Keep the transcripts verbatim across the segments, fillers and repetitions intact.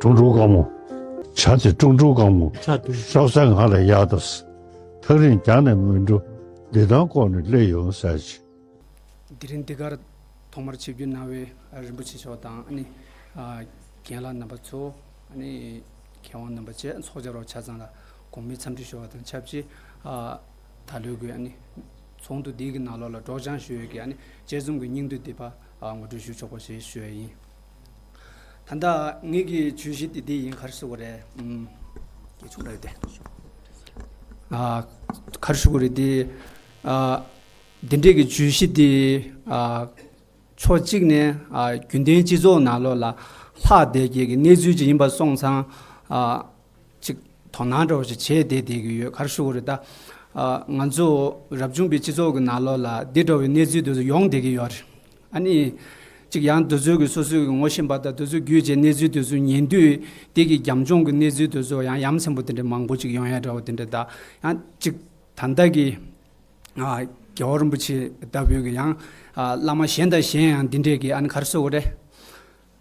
ཀྲུང་ཀྲུང་དཀར་མོ། བྱ་དེ་ཀྲུང་ཀྲུང་དཀར་མོ། བྱ་དེ་ཤོག་ས་ང་ལ་གཡར་དང་། ཐག་རིང་རྒྱང་ནས་མི་འགྲོ། བདེ་ཐང་ལྐོག་ནས་སླེབས་ཡོང་ཟེར་ཅིག་དེ་རིང་འདི་གར་ཐོག་མར་ཆིབས་བསྒྱུར་གནང་བའི་རིན་པོ་ཆེ་མཆོག་དང་ཨ་ནི་རྒན་ལགས་རྣམ་པ་ཚོ། ཨ་ནི་མཁས་དབང་རྣམ་པ་བཅས་ཚོགས་བཅར་བ་ཆ་ཚང་ལ་དགོང་མོའི་འཚམས་འདྲི་ཞུ་བ་དང་ཆབས་ཅིག་ད་ལོའི་གི་ཨ་ནི་ཚོགས་འདུ་འདི་གི་ནང་ལོགས་ལ་སྒྲོག་སྦྱང་ཞུ་ཡས་ཀྱི་ཨ་ནི་དཔྱད་རྩོམ་གྱི་སྙིང་བསྡུས་འདི་ཕར་ངོ་སྤྲོད་ཞུ་ཆོག་པ་ཞིག་ཞུ་ཡས་ཡིན། ད་ལྟ་ངེད་ཀྱི་བརྗོད་གཞི་དེ་འདི་ཡིན། ག་རེ་ཞུ་དགོས་རེད། ཨུམ། དེ་ཆུང་རེད་དེ། ཨ། ག་རེ་ཞུ་དགོས་རེད་དེ། ཨ། འདི་འདྲས་ཀྱི་བརྗོད་གཞི་དེ། ཨ། ཕྱོགས་གཅིག་ནས། ཨ། རྒྱུན་ལྡན་སྤྱི་ཚོགས་ནང་ལོགས་ལ་ལྷག་བསྡད་ཀྱི་གནས་ཚུལ་ཅིག་ཡིན་པ་སོང་ཙང་། ཨ། ཅིག་དོ་སྣང་འདྲ་བོ་ཞིག་བྱས་བསྡད་བསྡད་ཀྱི་ཡོད། ག་རེ་ཞུ་དགོས་རེད་ད། ཨ། ང་ཚོ་རབ་བྱུང་པའི་སྤྱི་ཚོགས་ཀྱི་ནང་ལོགས་ལ་འདི་འདྲ་བའི་གནས་ཚུལ་དེ་ཚོ་ཡོང་བསྡད་ཀྱི་ཡོད་རེད། ཨ་ནི། གཅིག་ཡང་དེ་ཚོའི་གི་སོ་སོའི་གི་ངོ་ཤེས་པ་དང་དེ་ཚོ་བརྒྱུད་བྱས་གནས་ཚུལ་དེ་ཚོ་ཉན་དུས་དེ་གི་རྒྱབ་ལྗོངས་གི་གནས་ཚུལ་དེ་ཚོ་ཡང་ཡ་མཚན་པོ་དེ་འདྲ་མང་པོ་ཅིག་ཡོང་ཡ་འདྲ་བོ་དེ་འདྲ་དང་། ཡང་གཅིག་ད་ལྟ་གི། ཨ། རྒྱལ་བ་རིན་པོ་ཆེ་ལྟ་བུའི་གི་ཡང་། ཨ། བླ་མ་གཞན་དང་གཞན་ཡང་འདི་འདྲས་གི་ཨ་ནི་ག་རེ་ཟེར་དགོས་རེད།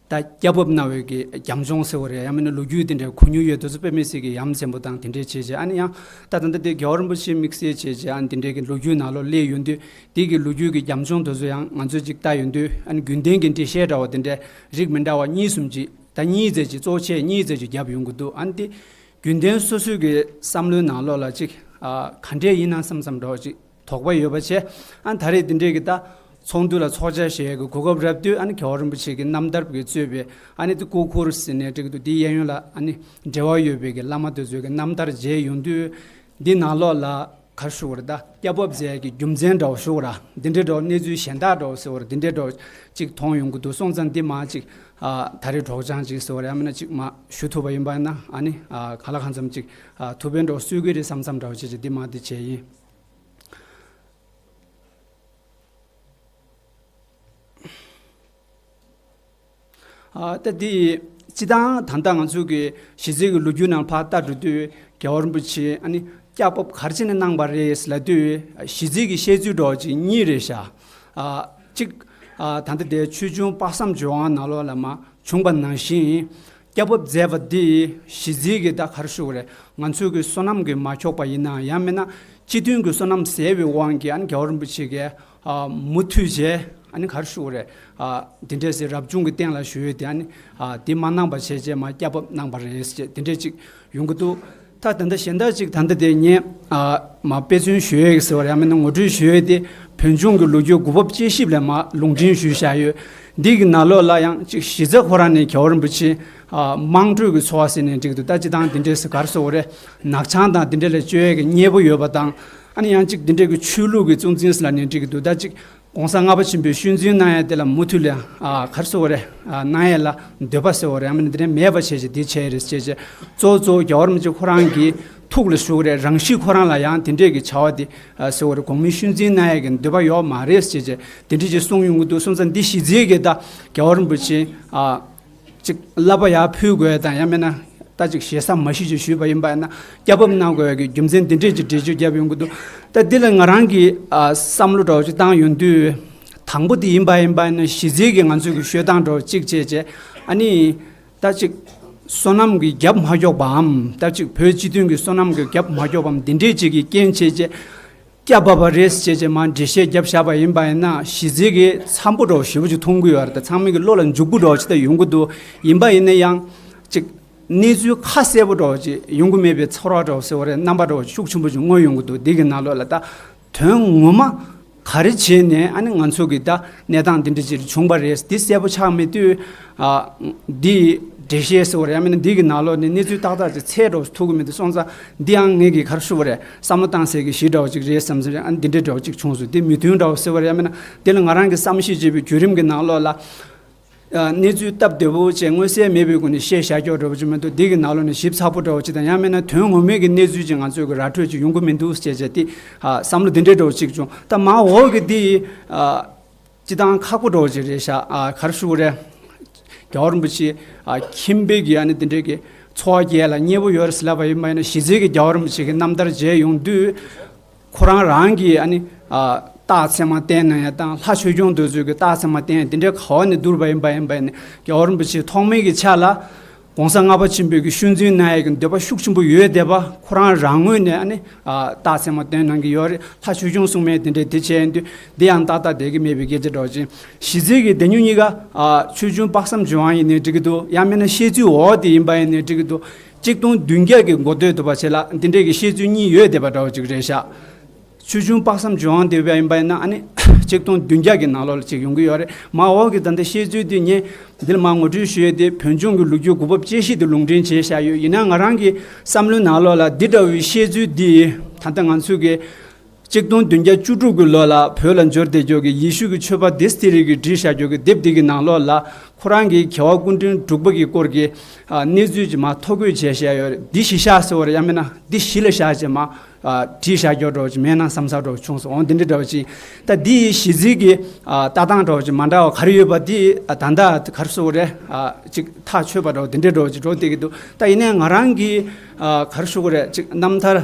ད་སྐྱ་བབས་གནང་བའི་གི་རྒྱབ་ལྗོངས་ཟེར་བ་རེད། ཡང་མིན་ན་ལོ་རྒྱུས་དེ་འདྲའི་གོ་མྱོང་ཡོད་དེ་ཚོ་དཔེ་མི་སྲིད་ཀྱི་ཡ་མཚན་པོ་དང་དེ་འདྲའི་བྱས་བྱས། ཨ་ནི་ཡང་ད་ད་ལྟ་དེ་རྒྱལ་བ་རིན་པོ་ཆེ་དམིགས་བསལ་བྱས་བྱས་ཨ་ནི་དེ་འདྲའི་གི་ལོ་རྒྱུས་ནང་ལོགས་སླེབས་ཡོང་དུས་དེ་གི་ལོ་རྒྱུས་ཀྱི་རྒྱབ་ལྗོངས་དེ་ཚོ་ཡང་ང་ཚོས་ཅིག་ལྟ་ཡོང་དུས། ཨ་ནི་རྒྱུན་ལྡན་གྱི་འགྲེལ་བཤད་འདྲ་བ་དེ་འདྲའི་རིགས་མི་འདྲ་བ་གཉིས་གསུམ་ཅིག་ད་གཉིས་ཙམ་ཅིག་གཙོ་ཆེ་གཉིས་ཙམ་ཅིག་བརྒྱབ་ཡོང་གི་འདུག་ཨ་ནི་དེ་རྒྱུན་ལྡན་སོ་སོའི་གི་བསམ་བློའི་ནང་ལོགས་ལ་ཅིག་ཨ། ག་འདྲས་ཡིན་ན་བསམ་བསམ་འདྲ་བ་ཅིག་དོགས་པ་ཡོད་པ་བྱས། ཨ། ད་རེས་འདི་འདྲས་ཀྱི་ད་ཚོགས་འདུ་ལ་ཚོགས་བཅར་བྱེད་ཡས་ཀྱི་གོ་སྐབས་རག་དུས། ཨ་ནི་རྒྱལ་བ་རིན་པོ་ཆེ་གི་རྣམ་ཐར་གྱིས་གཙོས་པའི་ཨ་ནི་དེ་སྐུ་འཁོར་ཟེར་ནས་འགྲིག་འདུག་དེའི་གཡས་གཡོན་ལ་ཨ་ནི་འབྲེལ་བ་ཡོད་པའི་གི་བླ་མ་དེ་ཚོའི་གི་རྣམ་ཐར་མཇལ་ཡོང་དུས། འདི་ནང་ལོགས་ལ་ག་རེ་ཞུ་དགོས་རེད། ད་སྐྱ་བབས་མཛད་ཀྱི་རྒྱུ་མཚན་འདྲ་བོ་ཞུ་དགོས་ར། འདི་འདྲའི་འདྲ་བོ་གནས་ཚུལ་གཞན་དག་འདྲ་བོ་ཟེར་བ་རེད། འདི་འདྲའི་འདྲ་བོ་ཅིག་མཐོང་ཡོང་གི་འདུག་སོང་ཙང་འདི་མ་ཅིག་ཨ། ད་རེས་སྒྲོག་སྦྱང་ཅིག་ཟེར་བ་རེད། ཡང་མིན་ན་ཅིག་མ་ཞུ་ཐུབ་པ་ཡིན་པ་ན་ཨ་ནི། ཨ། གང་ལ་གང་འཚམ་ཅིག་ཨ། ཐུགས་ཕན་འདྲ་བོ་གསོས་ཀྱི་རེད་བསམ་བསམ་འདྲ་བོ་བྱས་བྱས་འདི་མ་འདི་བྱས་ཡིན། ཨ། ད་འདི་སྤྱི་བཏང་ད་ལྟ་ང་ཚོ་གི་གཞི་རྩའི་གི་ལོ་རྒྱུས་ནང་ཕར་ལྟ་འགྲོ་དུས་རྒྱལ་བ་རིན་པོ་ཆེ་ཨ་ནི་སྐྱ་བབས་ག་རེ་བྱས་ནས་གནང་པ་རེད་ལབ་དུས། གཞི་རྩའི་གི་བཤད་ཚུལ་འདྲ་བོ་ཅིག་གཉིས་རེད་ཤག་ཨ། གཅིག་ཨ། ད་ལྟ་དེ་ཆོས་འབྱུང་དཔག་བསམ་ལྗོན་དབང་ནང་ལོགས་ལ་མར་བྱུང་པ་ནང་བཞིན། སྐྱ་བབས་མཛད་པ་འདི་གཞི་རྩའི་གི་ད་ག་རེ་ཞུ་དགོས་རེད། ང་ཚོའི་གི་བསོད་ནམས་ཀྱིས་མ་ཆོག་པ་ཡིན་ནའང་ཡང་མིན་ན་སྤྱི་མཐུན་གྱི་བསོད་ནམས་ཟད་པའི་དབང་གིས་ཨ་ནི་རྒྱལ་བ་རིན་པོ་ཆེ་གིས། ཨ། མུ་མཐུད་བྱས་ཨ་ནི་ག་རེ་ཞུ་དགོས་རེད། ཨ། འདི་འདྲས་སེ་རབ་བྱུང་གི་རྟེན་ལ་ཞུ་ཡས་དེ་ཨ་ནི། ཨ། འདི་མ་གནང་པ་བྱས་བྱས་མར་སྐྱ་བབས་གནང་པ་རེད་ཟེར་བྱས་འདི་འདྲས་ཅིག་ཡོང་གི་འདུག་ད་ད་ལྟ་གཞན་དག་ཅིག་ད་ལྟ་དེ་ངས། ཨ། མར་དཔེ་མཚོན་ཞུ་ཡས་ཟེར་བ་རེད། ཡང་མིན་ན་ངོ་སྤྲོད་ཞུ་ཡས་དེ་བོད་ལྗོངས་ཀྱི་ལོ་རྒྱུས་གོ་བབ་དཔྱད་ཞིབ་ལ་མར་ལུང་འདྲེན་ཞུས་བཞག་ཡོད། འདི་གི་ནང་ལོགས་ལ་ཡང་ཅིག་གཞི་རྩ་ཁོ་རང་ནས་རྒྱལ་བ་རིན་པོ་ཆེ། ཨ། དམངས་ཁྲོད་ཀྱི་འཚོ་བ་ཟེར་ནས་འགྲིག་འདུག་ད་སྤྱི་བཏང་འདི་འདྲས་སུ་ག་རེ་ཟེར་དགོས་རེད། ནག་ཆང་དང་འདི་འདྲས་ལ་སྤྱོད་ཡས་ཀྱི་མཉེས་པོ་ཡོད་པ་དང་། ཨ་ནི་ཡང་ཅིག་འདི་འདྲས་ཀྱི་ཆོས་ལུགས་ཀྱི་གཙོ་འཛིན་ཟེར་ལབ་ནས་འགྲིག་འདུག་ད་ཅིག་༸གོང་ས་ལྔ་པ་ཆེན་པོས་ཤུལ་འཛིན་གནང་ཡས་དེ་ལ་མུ་མཐུད་ལ། ཨ། ག་རེ་ཟེར་དགོས་རེད། ཨ། གནང་ཡས་ལ་འདོད་པ་ཟེར་དགོས་རེད། ཡང་མིན་ན་འདི་འདྲས་མེད་པ་བྱས་བྱས་འདི་བྱས་རེད་ཟེར་བྱས་གཙོ་བོ་གཙོ་བོ་རྒྱལ་བ་རིན་པོ་ཆེ་ཁོ་རང་གི་ཐུགས་ལ་བཞུགས་རེད། རང་གཤིས་ཁོ་རང་ལ་ཡང་དེ་འདྲས་ཀྱི་བྱ་བ་འདི། ཨ། ཟེར་དགོས་རེད། གོང་མའི་ཤུལ་འཛིན་གནང་ཡས་ཀྱི་འདོད་པ་ཡོད་མ་རེད་ཟེར་བྱས་དེ་འདྲས་ཅིག་གསུངས་ཡོང་གི་འདུག་སོང་ཙང་འདི་གཞི་རྩའི་གི་ད་རྒྱལ་བ་རིན་པོ་ཆེ། ཨ། ཅིག་བསླབ་པ་ཡར་ཕུལ་དགོས་དང་ཡང་མིན་ན་ད་ཅིག་ཞེ་ས་མ་ཞུ་ཅིག་ཞུས་པ་ཡིན་པ་ཡིན་ན་སྐྱ་བབས་གནང་དགོས་ཀྱི་རྒྱུ་མཚན་འདི་འདྲས་ཀྱི་འགྲེལ་བརྗོད་བརྒྱབ་ཡོང་གི་འདུག་ད་འདི་ལ་ང་རང་གིས། ཨ། བསམ་བློ་འདྲ་བོ་ཅིག་བཏང་ཡོང་དུས། དང་པོ་དེ་ཡིན་པ་ཡིན་པ་ཡིན་ན་གཞི་རྩའི་གི་ང་ཚོའི་གི་ཤོད་སྟངས་འདྲ་བོ་ཅིག་བྱས་བྱས། ཨ་ནི། ད་ཅིག་བསོད་ནམས་ཀྱི་རྒྱབ་མ་ཀྱོག་པའམ་ད་ཅིག་བོད་སྤྱི་མཐུན་གྱི་བསོད་ནམས་ཀྱི་རྒྱབ་མ་ཀྱོག་པའམ་འདི་འདྲས་ཅིག་གི་རྐྱེན་བྱས་བྱས། སྐྱ་བབས་པ་རེད་ཟེར་བྱས་བྱས་མར་འགྲེལ་བཤད་བརྒྱབ་བཞག་པ་ཡིན་པ་ཡིན་ན་གཞི་རྩའི་གི་འཚམ་པོ་འདྲ་བོ་ཞེ་པོ་ཅིག་མཐོང་གི་ཡོད་རེད། ད་ཚང་མས་གི་བློ་ལ་འཇུག་པོ་འདྲ་བོ་ཅིག་ད་ཡོང་གི་འདུག་ཡིན་པ་ཡིན་ན་ཡང་ཅིག་གནས་ཚུལ་ཁ་གསལ་པོ་འདྲ་བོ་ཅིག་ཡོང་གི་མེད་པའི་ཚོར་བ་འདྲ་བོ་ཟེར་བ་རེད། རྣམ་པ་འདྲ་བོ་ཤུགས་ཆེན་པོ་ཅིག་མངོན་ཡོང་གི་འདུག་འདི་གི་ནང་ལོགས་ལ་ད་དོན་ངོ་མ་ག་རེ་བྱས་ནས་ཨ་ནི་ང་ཚོ་གི་ད་གནས་སྟངས་འདི་འདྲ་ཅིག་བྱུང་པ་རེད། འདི་གསལ་པོ་ཆགས་མེད་དུས། ཨ། འདི་འགྲེལ་བཤད་ཟེར་བ་རེད། ཡང་མིན་ན་འདི་གི་ནང་ལོགས་ནས་གནས་ཚུལ་ཏག་ཏག་ཅིག་འཚོལ་འགྲོ་ཐུབ་ཀྱི་མི་འདུག་སོང་ཙང་འདི་ཡང་ངེད་ཀྱིས་ག་རེ་ཞུ་བ་རེད། བསམ་བློ་བཏང་སའི་གི་གཞི་འདྲ་བོ་ཅིག་རེད་བསམ་བསམ་ཨ་ནི་འདི་འདྲའི་འདྲ་བོ་ཅིག་བྱུང་སོང་། འདི་མོས་མཐུན་འདྲ་བོ་ཟེར་བ་རེད། ཡང་མིན་ན་འདི་ལ་ང་རང་གི་བསམ་ཤེས་བྱེད་པའི་བརྒྱུད་རིམ་གྱི་ནང་ལོགས་ལ། ཨ། གནས་ཚུལ་སྟབས་བདེ་པོ་བྱས་མངོན་གསལ་མེད་པའི་སྒོ་ནས་བཤད་བཞག་ཀྱོག་འདྲ་བོ་ཅིག་མི་འདུག་འདི་གི་ནང་ལོགས་ནས་ཞིབ་ཚགས་པོ་འདྲ་བོ་ཅིག་དང་ཡང་མིན་ན་དོན་ངོ་མའི་གི་གནས་ཚུལ་ཅིག་ང་ཚོའི་གི་ར་འཕྲོད་ཅིག་ཡོང་གི་མི་འདུག་ཟེར་བྱས་དེ། ཨ། བསམ་བློ་འདི་འདྲའི་འདྲ་བོ་ཅིག་བྱུང་། ད་མར་འོག་གི་འདི། ཨ། སྤྱི་བཏང་ཁག་པོ་འདྲ་བོ་ཅིག་རེད་ཤག་ཨ། ག་རེ་ཞུ་དགོས་རེད། རྒྱལ་བ་རིན་པོ་ཆེ། ཨ། ཁྱིམ་པའི་གི་ཨ་ནི་དེ་འདྲའི་གི་འཚོ་བ་སྐྱེལ་ལ་མཉེས་པོ་ཡོད་རེད་ཟེར་ལབ་པ་ཡིན་པ་ཡིན་ན་གཞི་རྩའི་གི་རྒྱལ་བ་རིན་པོ་ཆེ་གི་རྣམ་ཐར་མཇལ་ཡོང་དུས། ཁོ་རང་རང་གི་ཨ་ནི། ཨ། རྟགས་མཚན་མ་བསྟན་གནང་ཡ་དང་ལྷ་ཆོས་སྐྱོང་འདི་ཚོའི་གི་རྟགས་མཚན་མ་བསྟན་ཡ་དེ་འདྲའི་ག་བ་ནས་བསྡུར་བ་ཡིན་པ་ཡིན་པ་ཡིན་ན་རྒྱལ་བ་རིན་པོ་ཆེ་ཐོག་མའི་གི་ཆ་ལ། ༸གོང་ས་ལྔ་པ་ཆེན་པོའི་གི་ཤུལ་འཛིན་གནང་ཡས་ཀྱི་འདོད་པ་ཤུགས་ཆེན་པོ་ཡོད་བསྡད་པ་ཁོ་རང་རང་ངོས་ནས་ཨ་ནི་ཨ་རྟགས་མཚན་མ་སྟོན་གནང་གི་ཡོད་རེད། ལྷ་ཆོས་སྐྱོང་སྲུང་མས་དེ་འདྲས་དེ་བྱས་ཡིན་དུས་འདི་ཡང་ཏག་ཏག་བསྡད་ཀྱི་མེད་པའི་སྐད་ཆ་འདྲ་བོ་ཅིག་གཞི་རྩའི་གི་སྡེ་སྣོད་གཉིས་ཀ་ཨ་ཆོས་འབྱུང་དཔག་བསམ་ལྗོན་དབང་ཡིན་ནའི་འགྲིག་གི་འདུག་ཡང་མིན་ན་བཤད་ཚུལ་འོ་དེ་ཡིན་པ་ཡིན་ནའི་འགྲིག་གི་འདུག་གཅིག་སྟོང་བདུན་བརྒྱ་གི་འགོ་སྟོད་དུ་བ་བྱས་ལ་འདི་འདྲས་ཀྱི་བཤད་ཚུལ་གཉིས་ཡོད་བསྡད་པ་འདྲ་བོ་ཅིག་རེད་ཤག་ཆོས་འབྱུང་དཔག་བསམ་ལྗོན་དབང་དེ་བས་ཡིན་པ་ཡིན་ན་ཨ་ནི་གཅིག་སྟོང་བདུན་བརྒྱ་གི་ནང་ལོགས་ལ་ཅིག་ཡོང་གི་ཡོད་རེད། མ་འོག་གི་ད་ལྟ་བཤད་ཚུལ་དེ་ངས་འདིར་མ་ངོ་སྤྲོད་ཞུ་ཡས་དེ་བོད་ལྗོངས་ཀྱི་ལོ་རྒྱུས་དགུ་པ་དཔྱད་གཞི་དེ་ལུང་འདྲེན་བྱས་བཞག་ཡོད། ཡིན་ན་ང་རང་གི་བསམ་བློའི་ནང་ལོགས་ལ་འདི་འདྲ་བའི་བཤད་ཚུལ་འདི་ད་ལྟ་ང་ཚོས་ཀྱི་གཅིག་སྟོང་བདུན་བརྒྱ་བཅུ་དྲུག་གི་ལོ་ལ་བོད་ལ་འབྱོར་བསྡད་ཀྱོག་གི་ཡེ་ཤུ་གི་ཆོས་པ་དེ་སི་ཏི་རི་གིས་བྲིས་བཞག་ཀྱོག་གི་དེབ་འདི་གི་ནང་ལོགས་ལ་ཁོ་རང་གིས་རྒྱལ་བ་སྐུ་ཕྲེང་དྲུག་པ་གི་སྐོར་གྱི་ཨ་གནས་ཚུལ་ཅིག་མ་ཐོ་འགོད་བྱས་བཞག་ཡོད་རེད། འདི་གཞི་བཞག་ཟེར་བ་རེད་ཡང་མིན་ན་འདི་གཞི་ལ་བཞག་བྱས་མ་ཨ་བྲིས་བཞག་རྒྱུ་འདྲ་བོ་ཅིག་མེད་ན་བསམ་ས་འདྲ་བོ་བྱུང་སོང་། འོ་འདི་འདྲ་འདྲ་བོ་ཅིག་ད་འདི་ཡི་གཞི་རྩའི་གི་ཨ་ལྟ་སྟངས་འདྲ་བོ་ཅིག་མ་འདྲ་བ་ག་རེ་ཡོད་པ་འདི་ཨ་ད་ལྟ་ག་རེ་ཟེར་དགོས་རེད། ཨ་ཅིག་ཐག་ཆོད་པ་འདྲ་བོ་འདི་འདྲ་འདྲ་བོ་ཅིག་འགྲོ་བསྡད་ཀྱི་འདུག་ད་ཡིན་ནའི་ང་རང་གི་ཨ་ག་རེ་ཟེར་དགོས་རེད། ཅིག་རྣམ་ཐར་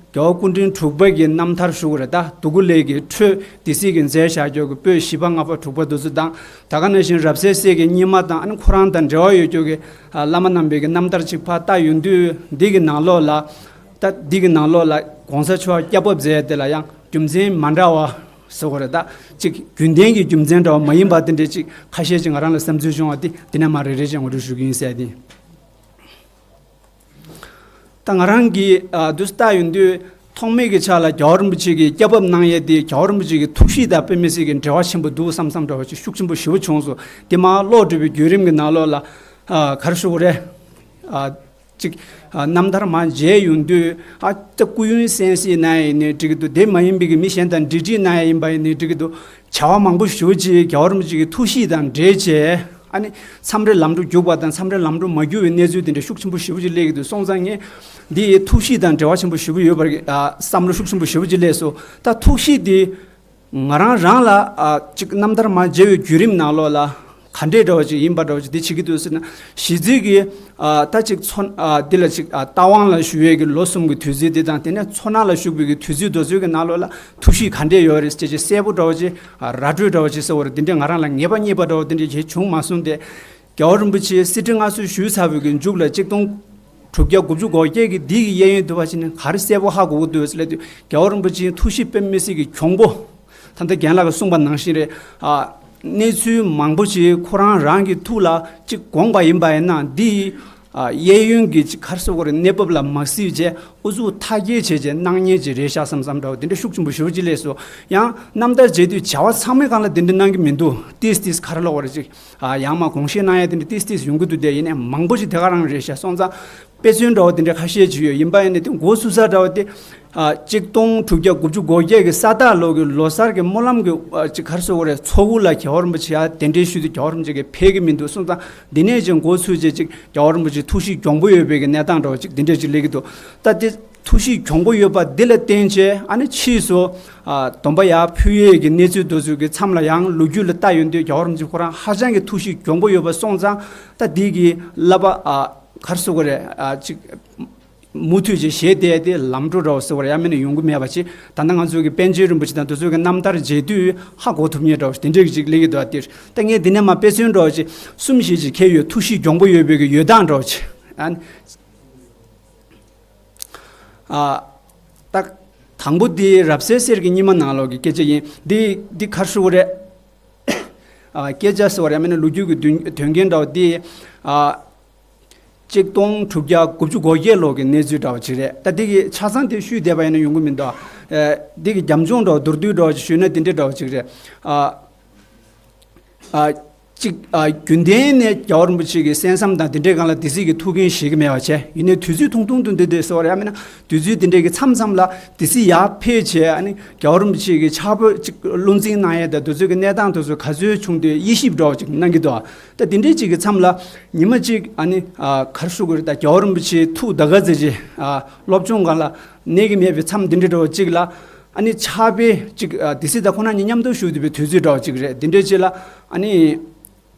རྒྱལ་བ་སྐུ་ཕྲེང་དྲུག་པ་གི་རྣམ་ཐར་ཞུ་དགོས་རེད། ད་དུ་ཀུ་ལེ་གི་འཕྲོས་སྡེ་སྲིད་ཀྱི་མཛད་བཞག་རྒྱུ་གི་པོད་བཞི་པ་ལྔ་པ་དྲུག་པ་འདི་ཚོ་དང་ད་ག་ནང་བཞིན་རབ་གསལ་སྲས་ཀྱི་སྙེ་མ་དང་ཨ་ནི་ཁོ་རང་དང་འབྲེལ་བ་ཡོད་རྒྱུ་གི་ཨ་བླ་མ་རྣམ་པའི་གི་རྣམ་ཐར་ཅིག་ཕར་ལྟ་ཡོང་དུས་འདི་གི་ནང་ལོགས་ལ། ད་འདི་གི་ནང་ལོགས་ལ་༸གོང་ས་མཆོག་སྐྱབས་བབས་མཛད་དེ་ལ་ཡང་རྒྱུ་མཚན་མ་འདྲ་བ་ཟེར་དགོས་རེད། ད་ཅིག་རྒྱུན་ལྡན་གྱི་རྒྱུ་མཚན་འདྲ་བ་མ་ཡིན་པ་དེ་འདྲས་ཅིག་ཁ་ཤས་ཅིག་ང་རང་ལ་བསམ་ཚུལ་བྱུང་བ་དེ་འདི་ནས་མར་རེ་རེ་བྱས་ངོ་སྤྲོད་ཞུ་གི་ཡིན་ཟེར་ཏེ། ད་ང་རང་གིས་ཨ་འདུག་སེ་ལྟ་ཡོང་དུས་ཐོག་མའི་གི་ཆ་ལ་རྒྱལ་བ་རིན་པོ་ཆེ་གིས་སྐྱབས་བབས་གནང་ཡས་དེ་རྒྱལ་བ་རིན་པོ་ཆེ་གི་ཐུགས་གཤིས་དང་དཔེ་མི་སྲིད་ཀྱི་འབྲེལ་བ་ཆེན་པོ་འདུག་བསམ་བསམ་འདྲ་བ་ཅིག་ཤུགས་ཆེན་པོ་ཞེ་པོ་བྱུང་སོང་། དེ་མར་ཀློག་འགྲོ་བའི་བརྒྱུད་རིམ་གྱི་ནང་ལོགས་ལ་ཨ་ག་རེ་ཞུ་དགོས་རེད། ཨ། ཅིག་ཨ་རྣམ་ཐར་མར་མཇལ་ཡོང་དུས་ཨ་ད་སྐུ་ཡོན་གསན་གཟིགས་གནང་ཡས་ཡིན་ནའི་འགྲིག་གི་འདུག་དེ་མ་ཡིན་པའི་གི་མི་གཞན་དང་འབྲེལ་འདྲིས་གནང་ཡས་ཡིན་པ་ཡིན་ནའི་འགྲིག་གི་འདུག་བྱ་བ་མང་པོ་ཞེ་པོ་ཅིག་རྒྱལ་བ་རིན་པོ་ཆེ་གི་ཐུགས་གཤིས་དང་འབྲེལ་བྱས་ཨ་ནི་མཚམས་རེ་ལམ་འགྲོ་རྒྱུག་པ་དང་མཚམས་རེ་ལམ་འགྲོ་མ་རྒྱུག་པའི་གནས་ཚུལ་དེ་འདྲ་ཤུགས་ཆེན་པོ་ཞེ་པོ་ཅིག་སླེབས་ཀྱི་འདུག་སོང་ཙང་ངས་འདི་ཐུགས་གཤིས་དང་འབྲེལ་བ་ཆེན་པོ་ཞེ་པོ་ཡོད་པར་ཨ་བསམ་བློ་ཤུགས་ཆེན་པོ་ཞེ་པོ་ཅིག་སླེབས་སོང་། ད་ཐུགས་གཤིས་དེ། ང་རང་རང་ལ་ཨ་ཅིག་རྣམ་ཐར་མར་མཇལ་བའི་བརྒྱུད་རིམ་ནང་ལོགས་ལ་ག་འདྲས་འདྲ་བ་ཅིག་ཡིན་པ་འདྲ་བ་ཅིག་འདི་བྱེད་ཀྱི་འདུག་ཟེར་ན་གཞི་རྩའི་གི་ཨ་ད་ཅིག་མཚོ་ཨ་འདི་ལ་ཅིག་ཨ་རྟ་དབང་ལ་བཞུགས་ཡས་ཀྱི་ལོ་གསུམ་གྱི་དུས་ཚོད་འདི་དང་དེ་ནས་མཚོ་སྣ་ལ་བཞུགས་པའི་གི་དུས་ཚོད་འདི་ཚོའི་གི་ནང་ལོགས་ལ་ཐུགས་གཤིས་ག་འདྲས་ཡོད་རེད་ཅེས་ཅིག་གསལ་པོ་འདྲ་བ་ཅིག་ཨ་ར་སྤྲོད་འདྲ་བ་ཅིག་ཟེར་བ་རེད། འདི་འདྲས་ང་རང་ལ་ངེས་པ་རྙེད་པ་འདྲ་བ་འདི་འདྲས་གྱེས་བྱུང་མ་སོང་སྟེ། རྒྱལ་བ་རིན་པོ་ཆེ་གསེར་ཁྲི་མངའ་གསོལ་ཞུས་ཚར་བའི་གི་མཇུག་ལ་གཅིག་སྟོང་དྲུག་བརྒྱ་དགུ་བཅུ་གོ་བརྒྱད་ཀྱི་འདི་གི་གཡས་གཡོན་དུ་བ་ཅིག་ནས་ག་རེ་གསལ་པོ་ཧ་གོ་གི་འདུག་ཟེར་ལབ་དུས་རྒྱལ་བ་རིན་པོ་ཆེའི་ཐུགས་གཤིས་དཔེ་མི་སྲིད་ཀྱི་གྱོང་པོ། ད་ལྟ་རྒན་ལགས་ཀྱིས་གསུངས་པ་ནང་བཞིན་རེད། ཨ་གནས་ཚུལ་མང་པོ་ཞིག་ཁོ་རང་རང་གི་ཐུགས་ལ་ཅིག་དགོངས་པ་ཡིན་པ་ཡིན་ན་འདི་ཨ་གཡས་གཡོན་གྱི་ཅིག་ག་རེ་ཟེར་དགོས་རེད། གནས་བབ་ལ་མ་གཟིགས་བྱས་ཨུ་ཚུགས་མཐའ་སྐྱེལ་བྱས་བྱས་གནང་མཁན་ཅིག་རེད་ཤག་བསམ་བསམ་འདྲ་བོ་དེ་འདྲ་ཤུགས་ཆེན་པོ་ཞེ་པོ་ཅིག་སླེབས་སོང་། ཡང་རྣམ་ཐར་མཇལ་དུས་བྱ་བ་ཚང་མའི་སྒང་ལ་དེ་འདྲ་གནང་གི་མི་འདུག་ཏིས་ཏིས་ག་རེ་ལབ་དགོས་རེད་ཅིག་ཨ་ཡང་མ་དགོངས་བཞེས་གནང་ཡ་དེ་འདྲ་ཏིས་ཏིས་ཡོང་གི་འདུག་དེ་ཡིན་ནའི་མང་པོ་ཞིག་དེ་ག་རང་རེད་ཤག་སོང་ཙང་དཔེ་མཚོན་འདྲ་བོ་དེ་འདྲ་ཁ་ཤས་ཅིག་ཡོད། ཡིན་པ་ཡིན་ནའི་དེ་མགོ་ཚོས་ས་འདྲ་བོ་དེ་ཨ་གཅིག་སྟོང་དྲུག་བརྒྱ་དགུ་བཅུ་གོ་བརྒྱད་ཀྱི་ས་སྟག་ལོ་གི་ལོ་གསར་གྱི་སྨོན་ལམ་གྱི་ཨ་ཅིག་ག་རེ་ཟེར་དགོས་རེད། ཚོགས་དབུ་ལ་རྒྱལ་བ་རིན་པོ་ཆེ་ཡར་གདན་འདྲེན་ཞུས་དུས་རྒྱལ་བ་རིན་པོ་ཆེ་གིས་ཕེབས་ཀྱི་མི་འདུག་སོང་ཙང་འདི་ནས་ཅིག་མགོ་ཚོས་བྱས་ཅིག་རྒྱལ་བ་རིན་པོ་ཆེ་ཐུགས་གཤིས་གྱོང་པོ་ཡོད་པའི་གི་གནས་སྟངས་འདྲ་བོ་ཅིག་དེ་འདྲ་ཅིག་སླེབས་ཀྱི་འདུག་ད་དེ་ཐུགས་གཤིས་གྱོང་པོ་ཡོད་པ་འདི་ལ་བརྟེན་བྱས་ཨ་ནི་ཕྱིས་སུ་ཨ་སྡོམ་པ་ཡར་ཕུལ་ཡས་ཀྱི་གནས་ཚུལ་འདི་ཚོ་གི་མཚམས་ལ་ཡང་ལོ་རྒྱུས་ལ་ལྟ་ཡོང་དུས་རྒྱལ་བ་རིན་པོ་ཆེ་ཁོ་རང་ཧ་ཅང་གི་ཐུགས་གཤིས་གྱོང་པོ་ཡོད་པ་སོང་ཙང་ད་འདི་གི་བསླབ་པ་ཨ་ག་རེ་ཟེར་དགོས་རེད། ཨ་ཅིག་མུ་མཐུད་ཅིག་བཞེས་བསྡད་དེ་ལམ་འགྲོ་འདྲ་བོ་ཟེར་བ་རེད་ཡང་མིན་ན་ཡོང་གི་མེད་པ་ཅིག་ད་ལྟ་ང་ཚོ་གི་པཎ་ཆེན་རིན་པོ་ཆེ་དང་འདི་ཚོ་གི་རྣམ་ཐར་མཇལ་དུས་ཧ་གོ་ཐུབ་མཁན་འདྲ་བོ་དེ་འདྲ་གི་ཅིག་སླེབས་ཀྱི་འདུག་ཨ་དེར་ད་ངས་འདི་ནས་མར་དཔེ་མཚོན་འདྲ་བོ་ཅིག་གསུམ་བཞི་ཅིག་འཁྱེར་ཡོད། ཐུགས་གཤིས་གྱོང་པོ་ཡོད་པའི་གི་ཡོད་སྟངས་འདྲ་བོ་ཅིག་ཨ། ཨ། ད། དང་པོ་འདི་རབ་གསལ་གསེར་གྱི་སྙེ་མ་ནང་ལོགས་ཀྱི་སྐད་ཆ་ཡིན། འདི་འདི་ག་རེ་ཞུ་དགོས་རེད། ཨ། སྐད་ཆ་ཟེར་བ་རེད་མིན་ན་ལོ་རྒྱུས་ཀྱི་དོན་དོན་རྐྱེན་འདྲ་བོ་འདི། ཨ། གཅིག་སྟོང་དྲུག་བརྒྱ་དགུ་བཅུ་གོ་བརྒྱད་ལོ་གི་གནས་ཚུལ་འདྲ་བོ་ཅིག་རེད། ད་འདི་གི་ཆ་ཚང་དེ་ཞུས་བསྡད་པ་ཡིན་ན་ཡོང་གི་མི་འདུག་ཨ། འདི་གི་རྒྱབ་ལྗོངས་འདྲ་བོ་མདོར་བསྡུས་འདྲ་བོ་ཅིག་ཞུས་ན་འདི་འདྲའི་འདྲ་བོ་ཅིག་རེད། ཨ། ཨ། གཅིག་ཨ། རྒྱུན་ལྡན་ནས་རྒྱལ་བ་རིན་པོ་ཆེ་གི་གསན་བསམ་དང་དེ་འདྲའི་སྒང་ལ་སྡེ་སྲིད་ཀྱི་ཐུགས་འགན་བཞེས་ཀྱི་མེད་པ་བྱས། ཡིན་ནའི་དུས་ཚོད་ཐུང་ཐུང་དུ་འདི་འདྲའི་ཟེར་བ་རེད་ཡང་མིན་ན་དུས་ཚོད་དེ་འདྲའི་གི་མཚམས་མཚམས་ལ་སྡེ་སྲིད་ཡར་ཕེབས་བྱས་ཨ་ནི་རྒྱལ་བ་རིན་པོ་ཆེ་གི་ཕྱག་དཔེ་གཅིག་བློ་འཛིན་གནང་ཡས་དང་དེ་ཚོའི་གི་གནས་སྟངས་དེ་ཚོ་ག་ཚོད་བྱུང་དུས་དབྱེ་ཞིབ་འདྲ་བོ་ཅིག་གནང་གི་འདུག་ད་དེ་འདྲའི་ཅིག་གི་མཚམས་ལ་ཉི་མ་གཅིག་ཨ་ནི་ཨ་ག་རེ་ཞུ་དགོས་རེད། ད་རྒྱལ་བ་རིན་པོ་ཆེ་ཐུགས་ད་ག་ཚོད་ཅིག་ཨ་སློབ་སྦྱོང་སྒང་ལ་གནས་ཀྱི་མེད་པའི་མཚམས་འདི་འདྲ་འདྲ་བོ་ཅིག་ལ། ཨ་ནི་ཕྱག་དཔེ་གཅིག་ཨ་སྡེ་སྲིད་དང་ཁོ་རང་གཉིས་མཉམ་དུ་བཞུགས་བསྡད་པའི་དུས་ཚོད་འདྲ་བོ་གཅིག་རེད། འདི་འདྲའི་ཅིག་ལ་ཨ་ནི་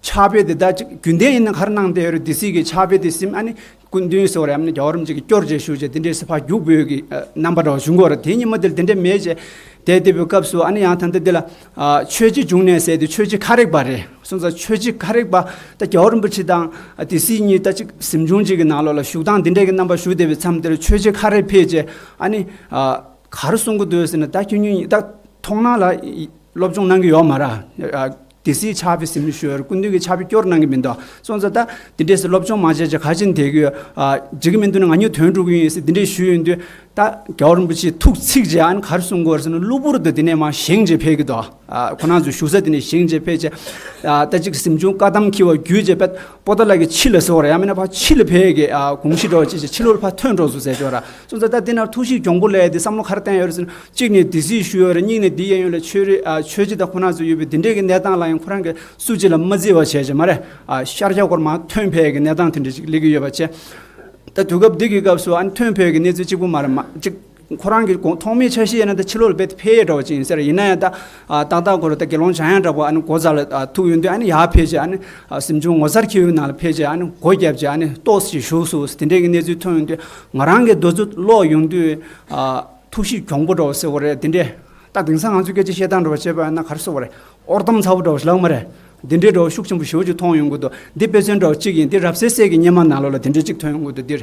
ཕྱག་དཔེ་དེ་དག་ཅིག་རྒྱུན་ལྡན་ཡིན་ན་ག་རེ་གནང་བསྡད་ཡོད་རེད། སྡེ་སྲིད་ཀྱི་ཕྱག་དཔེ་དེ་ཟིན་ཨ་ནི་སྐུ་མདུན་ཟེར་བ་རེད། ཨ་ནི་རྒྱལ་བ་རིན་པོ་ཆེ་གིས་སྐྱོར་བྱས་བཞུགས་བྱས་དེ་འདྲའི་ཟེར་ཕར་རྒྱུགས་པའི་གི་རྣམ་པ་འདྲ་བོ་བྱུང་གི་ཡོད་རེད། དེ་ཉིན་མ་དེར་དེ་འདྲ་མེད་བྱས་ དེ་དེ་བའི་སྐབས་སུ་ཨ་ནི་ཡང་ད་ལྟ་འདི་ལ་ཨ་ཆོས་རྗེ་འབྱུང་གནས་ཟེར་དེ་ཆོས་རྗེ་ཁ་རིག་པ་རེད། སོང་ཙང་ཆོས་རྗེ་ཁ་རིག་པ་ད་རྒྱལ་བ་རིན་པོ་ཆེ་དང་ཨ་སྡེ་སྲིད་གཉིས་ད་ཅིག་གཟིམ་ཆུང་གཅིག་གི་ནང་ལོགས་ལ་བཞུགས་སྟངས་འདི་འདྲའི་གི་རྣམ་པ་བཞུགས་བསྡད་པའི་མཚམས་དེར་ཆོས་རྗེ་ཁ་རིག་ཕེབས་རྗེས་ཨ་ནི་ཨ་ག་རེ་གསུང་གི་འདུག་ཟེར་ན། ད་ཁྱོད་གཉིས་ད་མཐོང་སྣང་ལ་སློབ་སྦྱོང་གནང་གི་ཡོད་མ་རེད། ཨ་སྡེ་སྲིད་ཕྱག་དཔེ་ཟིན་མི་ཞུ་ཡོད་རེད། སྐུ་མདུན་གྱིས་ཕྱག་དཔེ་སྐྱོར་གནང་གི་མི་འདུག་སོང་ཙང་ད་འདི་འདྲས་སུ་སློབ་སྦྱོང་མ་བྱས་ཅེས་ག་ཅིན་དེ་གི་ཨ་འགྲིག་གི་མི་འདུག་ན་ང་གཉིས་དོན་འགྲུབ་གི་ཡིན་ཟེར་འདི་འདྲས་ཞུས་ཡོང་དུས། ད་རྒྱལ་བ་རིན་པོ་ཆེས་ཐུགས་ཚིག་རྗེས་ཨ་ནི་ག་རེ་གསུང་གི་ཡོད་རེད་ཟེར་ན། གློ་བུར་དུ་འདི་ནས་མར་བཞེངས་བྱས་ཕེབས་ཀྱི་འདུག་ཨ་ཁོ་རང་ཚོ་བཞུགས་ས་འདི་ནས་བཞེངས་བྱས་ཕེབས་བྱས། ཨ་ད་ཅིག་གཟིམ་ཆུང་བཀའ་གདམས་འཁྱིལ་བ་བརྒྱུད་བྱས་པད་པོ་ཏཱ་ལ་གི་ཕྱི་ལ་ཟེར་བ་རེད། ཡང་མིན་ན་ཕར་ཕྱི་ལ་ཕེབས་ཀྱི་ཨ་དགོངས་གཞི་འདྲ་བ་ཅིག་བྱས་ཕྱི་ལོགས་ལ་ཕར་ཐོན་འགྲོ་སོང་ཟེར་གྱི་ཡོད་རེད། སོང་ཙང་ད་འདི་ན་ཐུགས་གཤིས་གྱོང་པོ་སླེབས་ཏེ་བསམ་བློ་ག་རེ་བཏང་ཡོད་རེད་ཟེར་ན། གཅིག་ནས་སྡེ་སྲིད་ཞུ་ཡོད་རེད། གཉིས་ནས་འདི་གཡས་གཡོན་ལ་ཆོས་རིག་ཨ་ཆོས་སྤྱི་དང་ཁོ་རང་ཚོ་ཡོད་པའི་འདི་འདྲས་ཀྱི་གནས་སྟངས་ལ་ཡང་ཁོ་རང་གིས་སུ་གཅིག་ལ་མ་བརྩི་བ་བྱས་བྱས་མ་རེད། ཨ་ཤར་རྒྱག་སྐོར་མར་ཐོན་ཕེབས་ཀྱི་གནས་སྟངས་དེ་འདྲ་ཅིག་སླེབས་ཀྱི་ཡོད་པ་བྱས། ད་དུས་སྐབས་འདི་གི་སྐབས་སུ་ཨ་ནི་ཐོན་ཕེབས་ཀྱི་གནས་ཚུལ་གཅིག་པུ་མ་རེད། མ་གཅིག་ཁོ་རང་གི་དགོངས་ཐོག་མའི་འཆར་གཞི་ཡིན་ན་ད་ཕྱི་ལོགས་ལ་རྦད་དེ་ཕེབས་ཡས་འདྲ་བ་ཅིག་ཡིན་ཟེར། ཡིན་ན་ཡང་ད་ཨ་ཏག་ཏག་ཁོ་རང་ད་དགེ་སློང་འཇམ་དབྱངས་འདྲ་པོ་ཨ་ནི་སྒོ་རྩ་ལ་ཨ་ཐུག་ཡོང་དུས་ཨ་ནི་ཡར་ཕེབས་བྱས་ཨ་ནི་ཨ་གཟིམ་ཆུང་ངོ་མཚར་འཁྱིལ་ཡུལ་ནང་ལ་ཕེབས་བྱས་ཨ་ནི་སྒོ་བརྒྱབ་བྱས་ཨ་ནི་ཏོག་ཙམ་ཞིག་བཞུགས་སོང་། དེ་འདྲས་ཀྱི་གནས་ཚུལ་ཐོན་ཡོང་དུས་ང་རང་གི་འདོད་ཚུལ་ཀློག་ཡོང་དུས་ཨ་ཐུགས་གཤིས་གྱོང་པོ་འདྲ་བོ་ཟེར་བ་རེད། དེ་འདྲས་ད་དེང་སང་ང་ཚོའི་སྐད་ཆ་བཤད་སྟངས་འདྲ་བོ་བྱས་པ་ཡིན་ན་ག་རེ་ཟེར་བ་རེད། ཨོར་ཏམ་ཚ་པོ་འདྲ་བོ་ཞིག་ལབ་མ་རེད། འདི་འདྲས་འདྲ་བོ་ཤུགས་ཆེན་པོ་ཞེ་པོ་ཅིག་མཐོང་ཡོང་གི་འདུག་འདི་དཔེ་མཚོན་འདྲ་བོ་གཅིག་ཡིན། འདི་རབ་གསལ་གསལ་གྱི་སྔོན་མ་ནང་ལོགས་ལ་དེ་འདྲས་གཅིག་ཐོན་ཡོང་གི་འདུག་འདིར།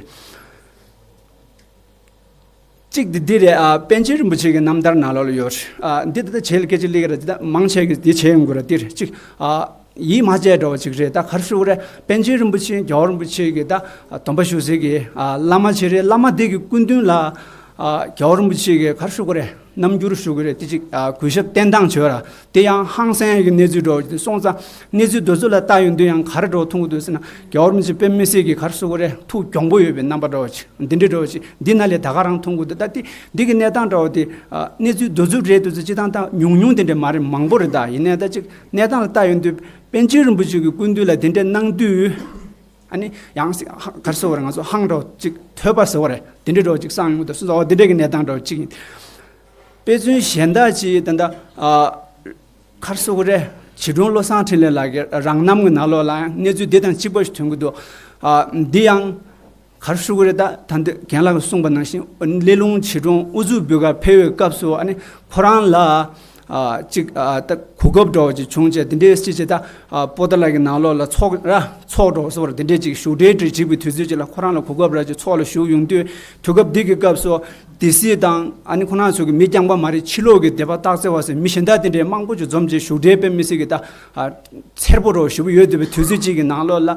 གཅིག་འདི་འདི་རེད། ཨ་པཎ་ཆེན་རིན་པོ་ཆེ་གི་རྣམ་ཐར་ནང་ལོགས་ལ་ཡོད་རེད། ཨ་འདི་ད་ལྟ་བྱེད་ལ་སྐད་ཆ་སླེབས་ཀྱི་རེད། འདི་ད་མང་ཆེ་གི་འདི་བྱེད་ཡོང་གི་རེད། འདིར་གཅིག་ཨ་ཡིད་མ་ཆེས་འདྲ་བོ་ཅིག་རེད། ད་ག་རེ་ཞུ་དགོས་རེད། པཎ་ཆེན་རིན་པོ་ཆེ་རྒྱལ་བ་རིན་པོ་ཆེ་གི་ད་སྡོམ་པ་ཞུ་སའི་གི་ཨ་བླ་མ་ཅིག་རེད། བླ་མ་དེ་གི་སྐུ་མདུན་ལ་ཨ་རྒྱལ་བ་རིན་པོ་ཆེ་གི་ག་རེ་ཞུ་དགོས་རེད། རྣམ་འགྱུར་ཞུ་གི་རེད། དེ་ཅིག་ཨ་གུས་ཞབས་བསྟེན་སྟངས་བྱོས་ར། དེ་ཡང་ཧང་སང་ཡག་གི་གནས་ཚུལ་འདྲ་བོ་ཅིག་སོང་ཙང་གནས་ཚུལ་འདི་ཚོ་ལ་ལྟ་ཡོང་དུས་ཡང་ག་རེ་འདྲ་བོ་མཐོང་གི་འདུག་ཟེར་ན། རྒྱལ་བ་རིན་པོ་ཆེ་དཔེ་མི་སྲིད་ཀྱི་ག་རེ་ཞུ་དགོས་རེད། ཐུགས་གྱོང་པོ་ཡོད་པའི་རྣམ་པ་འདྲ་བོ་ཅིག་འདི་འདྲ་འདྲ་བོ་ཅིག་འདི་ནང་ལས་ད་ག་རང་མཐོང་གི་འདུག་ད་དེ་འདི་གི་གནས་སྟངས་འདྲ་བོ་དེ་ཨ་གནས་ཚུལ་འདི་ཚོ་རེད། འདི་ཚོ་སྤྱི་བཏང་ད་ཉུང་ཉུང་དེ་འདྲ་མ་རེད། མང་པོ་རེད། ད་ཡིན་ནའི་ད་ཅིག་གནས་སྟངས་ལ་ལྟ་ཡོང་དུས་པཎ་ཆེན་རིན་པོ་ཆེ་གི་སྐུ་མདུན་ལ་དེ་འདྲ་གནང་དུས་ཨ་ནི་ཡང་སྲིད་ཧ་ག་རེ་ཟེར་བ་རེད། ང་ཚོ་ཧང་འདྲ་བོ་ཅིག་ཐོས་པ་ཟེར་བ་རེད། དེ་འདྲ་འདྲ་བོ་ཅིག་བསམ་ཡོང་གི་འདུག་སོང་ཙང་འོ་དེ་འདྲ་གི་གནས་སྟངས་འདྲ་བོ་ཅིག་ཡིན། དཔེ་མཚོན་གཞན་དག་ཅིག་ད་ལྟ་ཨ་ག་རེ་ཟེར་དགོས་རེད། བྱིས་སྒྲུང་བློ་བཟང་འཕྲིན་ལས་ལགས་ཀྱི་རང་རྣམ་གྱི་ནང་ལོགས་ལ་ཡང་གནས་ཚུལ་འདི་དང་གཅིག་པ་ཞིག་ཐོན་གྱི་འདུག་ཨ་འདི་ཡང་ག་རེ་ཞུ་དགོས་རེད། ད་ད་འདི་རྒན་ལགས་ཀྱིས་གསུངས་པ་ནང་བཞིན་སླེ་ལུང་བྱིས་སྒྲུང་ཨུ་ཚུགས་འབུལ་གར་ཕེབས་པའི་སྐབས་སུ་ཨ་ནི་ཁོ་རང་ལ་ཨ་ཅིག་ཨ་ད་གོ་སྐབས་འདྲ་བོ་ཅིག་བྱུང་བྱས། འདི་འདྲའི་ཅིག་བྱས་ད་ཨ་པོ་ཏཱ་ལ་གི་ནང་ལོགས་ལ་ཚོགས་ར་ཚོགས་འདྲ་བོ་ཟེར་བ་རེད། འདི་འདྲའི་ཅིག་བཞུགས་གྲལ་འདྲ་བྱེད་པའི་དུས་ཚོད་ཅིག་ལ་ཁོ་རང་ལ་གོ་སྐབས་ར་ཅིག་ཚོགས་ལ་ཞུགས་ཡོང་དུས་དུས་སྐབས་འདི་གི་སྐབས་སུ། སྡེ་སྲིད་དང་ཨ་ནི་ཁོ་རང་ཚོ་གི་མི་རྐྱང་པ་མ་རེད། ཕྱི་ལོགས་ཀྱི་སྡེ་པ་སྟག་རྩེ་བ་ཟེར་མི་གཞན་དག་དེ་འདྲའི་མང་པོ་ཅིག་འཛོམས་བྱས་བཞུགས་གྲལ་དཔེ་མི་སྲིད་ཀྱི་ད་ཨ་འཚེར་པོ་འདྲ་བོ་ཞེ་པོ་ཡོད་བསྡད་པའི་དུས་ཚོད་ཅིག་གི་ནང་ལོགས་ལ།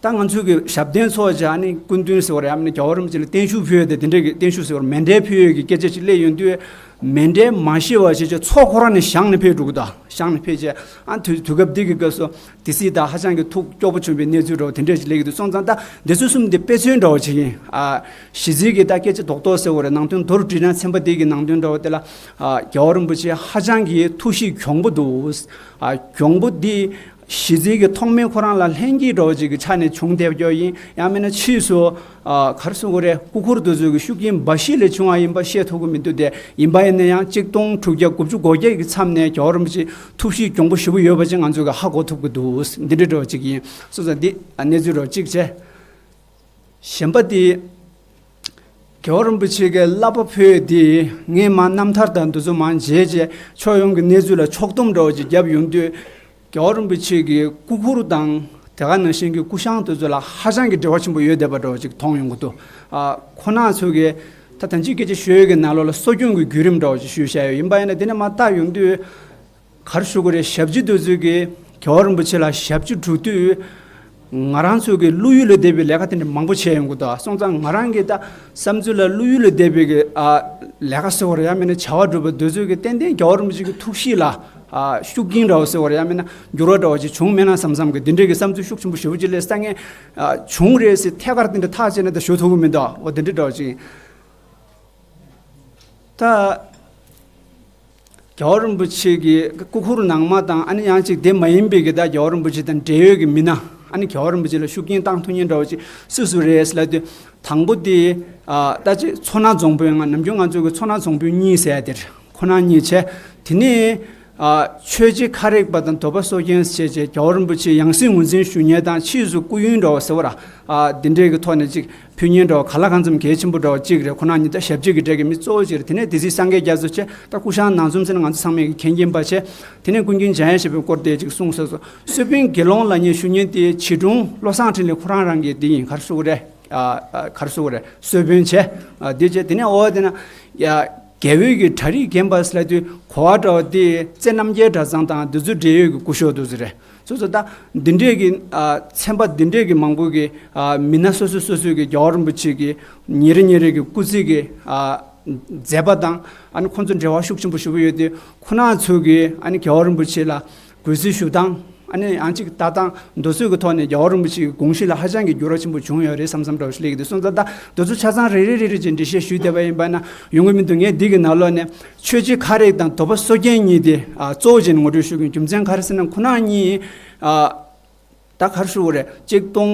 ད་ང་ཚོ་གི་ཞབས་བརྟན་ཚོགས་བྱས་ཨ་ནི་སྐུ་མདུན་ཟེར་བ་རེད། ཨ་ནི་རྒྱལ་བ་རིན་པོ་ཆེ་ལ་བརྟན་བཞུགས་ཕུལ་ཡས་དེ་དེ་འདྲའི་གི་བརྟན་བཞུགས་ཟེར་བ་རེད། མཎྜལ་ཕུལ་ཡས་ཀྱི་སྐད་ཆ་ཅིག་སླེབས་ཡོང་དུས་མཎྜལ་མ་བཞེས་པ་བྱས་བྱས་ཚོགས་ཁོ་རང་ནས་བཞེངས་ནས་ཕེབས་འགྲོ་གི་འདུག་བཞེངས་ནས་ཕེབས་བྱས་ཨ་དུས་དུས་སྐབས་འདི་གི་སྐབས་སུ། དེ་སྲིད་ད་ཧ་ཅང་གི་ཐུགས་སྐྱོ་པོ་བྱུང་བའི་གནས་ཚུལ་འདྲ་བོ་དེ་འདྲས་ཞིག་སླེབས་ཀྱི་འདུག་སོང་ཙང་ད་འདི་ཚོ་གསུམ་དེ་དཔེ་མཚོན་འདྲ་བོ་ཅིག་ཡིན། ཨ་གཞི་རྩའི་གི་ད་སྐད་ཆ་རྡོག་རྡོག་ཟེར་བ་རེད། ནང་དོན་མདོར་བསྡུས་ན་ཚན་པ་འདི་གི་ནང་དོན་འདྲ་བོ་དེ་ལ་ཨ་རྒྱལ་བ་རིན་པོ་ཆེ་ཧ་ཅང་གི་ཐུགས་གཤིས་གྱོང་པོ་འདུག་ཨ་གྱོང་པོ་འདི་གཞི་རྩའི་གི་ཐོག་མའི་ཁོ་རང་ལ་ལྷན་སྐྱེས་འདྲ་བོ་ཅིག་གི་ཆ་ནས་བྱུང་བསྡད་ཡོད་ཡིན། ཡང་མིན་ན་ཕྱིས་སུ་ཨ་ག་རེ་ཟེར་དགོས་རེད། སྐུ་འཁོར་དེ་ཚོ་གི་ཤུགས་རྐྱེན་འབའ་ཞིག་ལས་བྱུང་བ་ཡིན་པ་བཤད་ཐུབ་ཀྱི་མི་འདུག་དེ་ཡིན་པ་ཡིན་ན་ཡང་གཅིག་སྟོང་དྲུག་བརྒྱ་དགུ་བཅུ་གོ་བརྒྱད་ཀྱི་མཚམས་ནས་རྒྱལ་བ་རིན་པོ་ཆེ་ཐུགས་གཤིས་གྱོང་པོ་ཞེ་པོ་ཡོད་པ་ཅིག་ང་ཚོས་ཧ་གོ་ཐུབ་ཀྱི་འདུག་འདི་འདྲ་འདྲ་བོ་ཅིག་ཡིན། སོང་ཙང་འདི་གནས་ཚུལ་འདྲ་བོ་གཅིག་བྱས། གཞན་པ་དེ། རྒྱལ་བ་རིན་པོ་ཆེ་གི་བསླབ་པ་ཕུལ་དེ་ངས་མར་རྣམ་ཐར་དང་འདི་ཚོ་མར་མཇལ་རྗེས་ཕྱོགས་ཡོངས་ཀྱི་གནས་ཚུལ་ལ་ཕྱོགས་བསྡོམས་འདྲ་བོ་ཅིག་བརྒྱབ་ཡོང་དུས། རྒྱལ་བ་རིན་པོ་ཆེ་གི་སྐུ་འཁོར་དང་དེ་ག་ནང་བཞིན་གྱི་སྐུ་བཤངས་དེ་ཚོ་ལ་ཧ་ཅང་གི་འབྲེལ་བ་ཆེན་པོ་ཡོད་བསྡད་པ་འདྲ་བོ་ཅིག་མཐོང་ཡོང་གི་འདུག་ཨ་ཁོ་རང་ཚོ་གི་ད་ད་ཅིག་སྐད་ཆ་ཤོད་ཡོད་ཀྱི་ནང་ལོགས་ལ་གསོ་སྐྱོང་གི་བརྒྱུད་རིམ་འདྲ་བོ་ཅིག་ཞུས་བཞག་ཡོད། ཡིན་པ་ཡིན་ན་དེ་ནས་མར་བལྟ་ཡོང་དུས། ག་རེ་ཞུ་དགོས་རེད། ཞབས་ཕྱི་དེ་ཚོས་ཀྱིས་རྒྱལ་བ་རིན་པོ་ཆེ་ལ་ཞབས་ཕྱི་སྒྲུབ་དུས། ང་རང་ཚོ་གི་བློ་ཡུལ་ལས་འདས་པའི་ལས་ཀ་དེ་འདྲ་མང་པོ་བྱས་ཡོང་གི་འདུག་སོང་ཙང་ང་རང་གི་ད་བསམ་ཚུལ་ལ་བློ་ཡུལ་ལས་འདས་པའི་གི་ཨ་ལས་ཀ་ཟེར་བ་རེད། ཡང་མིན་ན་བྱ་བ་སྒྲུབ་པ་དེ་ཚོས་ཀྱིས་ཏན་ཏན་རྒྱལ་བ་རིན་པོ་ཆེ་གི་ཐུགས་གཤིས་ལ་ཨ་ཤུགས་རྐྱེན་འདྲ་བོ་ཟེར་བ་རེད། ཡང་མིན་ན་འགྱུར་བ་འདྲ་བོ་ཅིག་བྱུང་མེད་ན་བསམ་བསམ་གི་འདི་འདྲའི་གི་བསམ་ཚུལ་ཤུགས་ཆེན་པོ་ཞེ་པོ་ཅིག་སླེབས་ས་ངས་ཨ་བྱུང་རེད་ཟེར་ཐད་ཀར་དེ་འདྲ་ཐག་བཅད་ནས་ད་ཞུ་ཐུབ་ཀྱི་མི་འདུག་འོ་དེ་འདྲ་འདྲ་བོ་ཅིག་ཡིན། ད། རྒྱལ་བ་རིན་པོ་ཆེ་གི་སྐུ་འཁོར་ནང་མ་དང་ཨ་ནི་ཡང་ཅིག་དེ་མ་ཡིན་པའི་གི་ད་རྒྱལ་བ་རིན་པོ་ཆེ་དང་འབྲེལ་ཡོད་ཀྱི་མི་སྣ་ཨ་ནི་རྒྱལ་བ་རིན་པོ་ཆེ་ལ་ཤུགས་རྐྱེན་བཏང་ཐུབ་མཁན་འདྲ་བོ་ཅིག་སུ་སུ་རེད་ལབ་དུས། དང་པོ་དེ་ཨ་ད་ཅིག་མཚོ་སྣ་རྫོང་དཔོན། ང་ནམ་རྒྱུན་ང་ཚོ་གི་མཚོ་སྣ་རྫོང་དཔོན་གཉིས་ཟེར་ཡ་དེ་རེད། ཁོ་རང་གཉིས་བྱས། དེ་ནས་ ཨ། ཆོས་རྗེ་ཁ་རིག་པ་དང་དོལ་པ་སོ་སྐྱེན་ཞེས་བྱས་རྒྱལ་བ་རིན་པོ་ཆེའི་ཡང་སྲིད་ངོས་འཛིན་ཞུ་མཁན་དང་ཕྱིས་སུ་སྐུ་ཡོན་འདྲ་བ་ཟེར་བ་ར། ཨ། འདི་འདྲའི་གི་ཐོག་ནས་ཅིག་ཕུལ་མཁན་འདྲ་བ་ག་ལ་གང་འཚམ་གལ་ཆེན་པོ་འདྲ་བ་གཅིག་རེད། ཁོ་ན་ཉིད་ད་ཞབས་ཕྱི་གི་གྲས་ཀྱི་མི་གཙོ་བོ་གཅིག་རེད། དེ་ནས་སྡེ་སྲིད་སངས་རྒྱས་རྒྱ་མཚོ་བྱས། ད་སྐུ་ཞབས་ནང་ཚུམ་ཟེར་ན་ང་ཚོ་ཚང་མས་ཀྱི་མཁྱེན་མཁྱེན་པ་བྱས། དེ་ནས་ཀུན་མཁྱེན་འཇམ་དབྱངས་བཞད་པའི་སྐོར་དེ་ཅིག་གསུངས་ས་སོ། གསོལ་དཔོན་དགེ་སློང་ལ་ཉེ་ཞུ་མཁན་དེ་བྱིས་སྒྲུང་བློ་བཟང་འཕྲིན་ལས་ཁོ་རང་རང་གི་དེ་ཡིན། ག་རེ་ཟེར་དགོས་རེད། ཨ། ཨ། ག་རེ་ཟེར་དགོས་རེད། གསོལ་དཔོན་བྱས། ཨ། དེ་བྱས་དེ་ནས་འོ་དེ་ན། ཡ། རྒྱལ་པོའི་གི་གྲ་སྒྲིག་རྒན་པ་ཟེར་ལབ་དུས་གོ་བ་འདྲ་བ་དེ་རྩེ་རྣམ་རྒྱལ་གྲྭ་ཚང་དང་འདི་ཚོ་འབྲེལ་ཡོད་ཀྱི་སྐུ་ཞབས་འདུག་ཟེར་རེད། སོ་སོ་ད་འདི་འདྲས་ཀྱི། ཨ། ཚན་པ་འདི་འདྲས་ཀྱི་མང་པོ་གི། ཨ། མི་སྣ་སོ་སོ་སོ་སོའི་གི་རྒྱལ་བ་རིན་པོ་ཆེ་གི་ཉིན་རེ་ཉིན་རེ་གི་སྐུ་ཚེ་གི། ཨ། མཛད་པ་དང་། ཨ་ནི་ཁོང་ཚོ་འབྲེལ་བ་ཤུགས་ཆེན་པོ་ཞུ་གི་ཡོད་དུས་ཁོ་རང་ཚོ་གི། ཨ་ནི་རྒྱལ་བ་རིན་པོ་ཆེ་ལ་གུས་བརྩི་ཞུ་སྟངས། ཨ་ནི་ཡང་ཅིག་ལྟ་སྟངས་འདི་ཚོའི་གི་ཐོག་ནས་རྒྱལ་བ་རིན་པོ་ཆེའི་དགོངས་གཞི་ལ་ཧ་ཅང་གི་འགྱུར་བ་ཆེན་པོ་བྱུང་ཡོད་རེད་བསམ་བསམ་འདྲ་བོ་ཞིག་སླེབས་ཀྱི་འདུག་སོང་ཙང་ད་འདི་ཚོ་ཆ་ཚང་རེ་རེ་རེ་རེ་བྱས་འགྲེལ་བཤད་ཞུས་བསྡད་པ་ཡིན་པ་ན་ཡོང་གི་མི་འདུག་ངས་འདི་གི་ནང་ལོགས་ནས་ཆོས་རྗེ་ཁ་རིག་དང་དོལ་པ་སོ་སྐྱེན་གཉིས་དེ། ཨ། གཙོ་བོ་བྱས་ནས་ངོ་སྤྲོད་ཞུ་གི་ཡིན། རྒྱུ་མཚན་ག་རེ་ཟེར་ན་ཁོ་རང་གཉིས། ཨ། ད་ག་རེ་ཞུ་དགོས་རེད། གཅིག་སྟོང་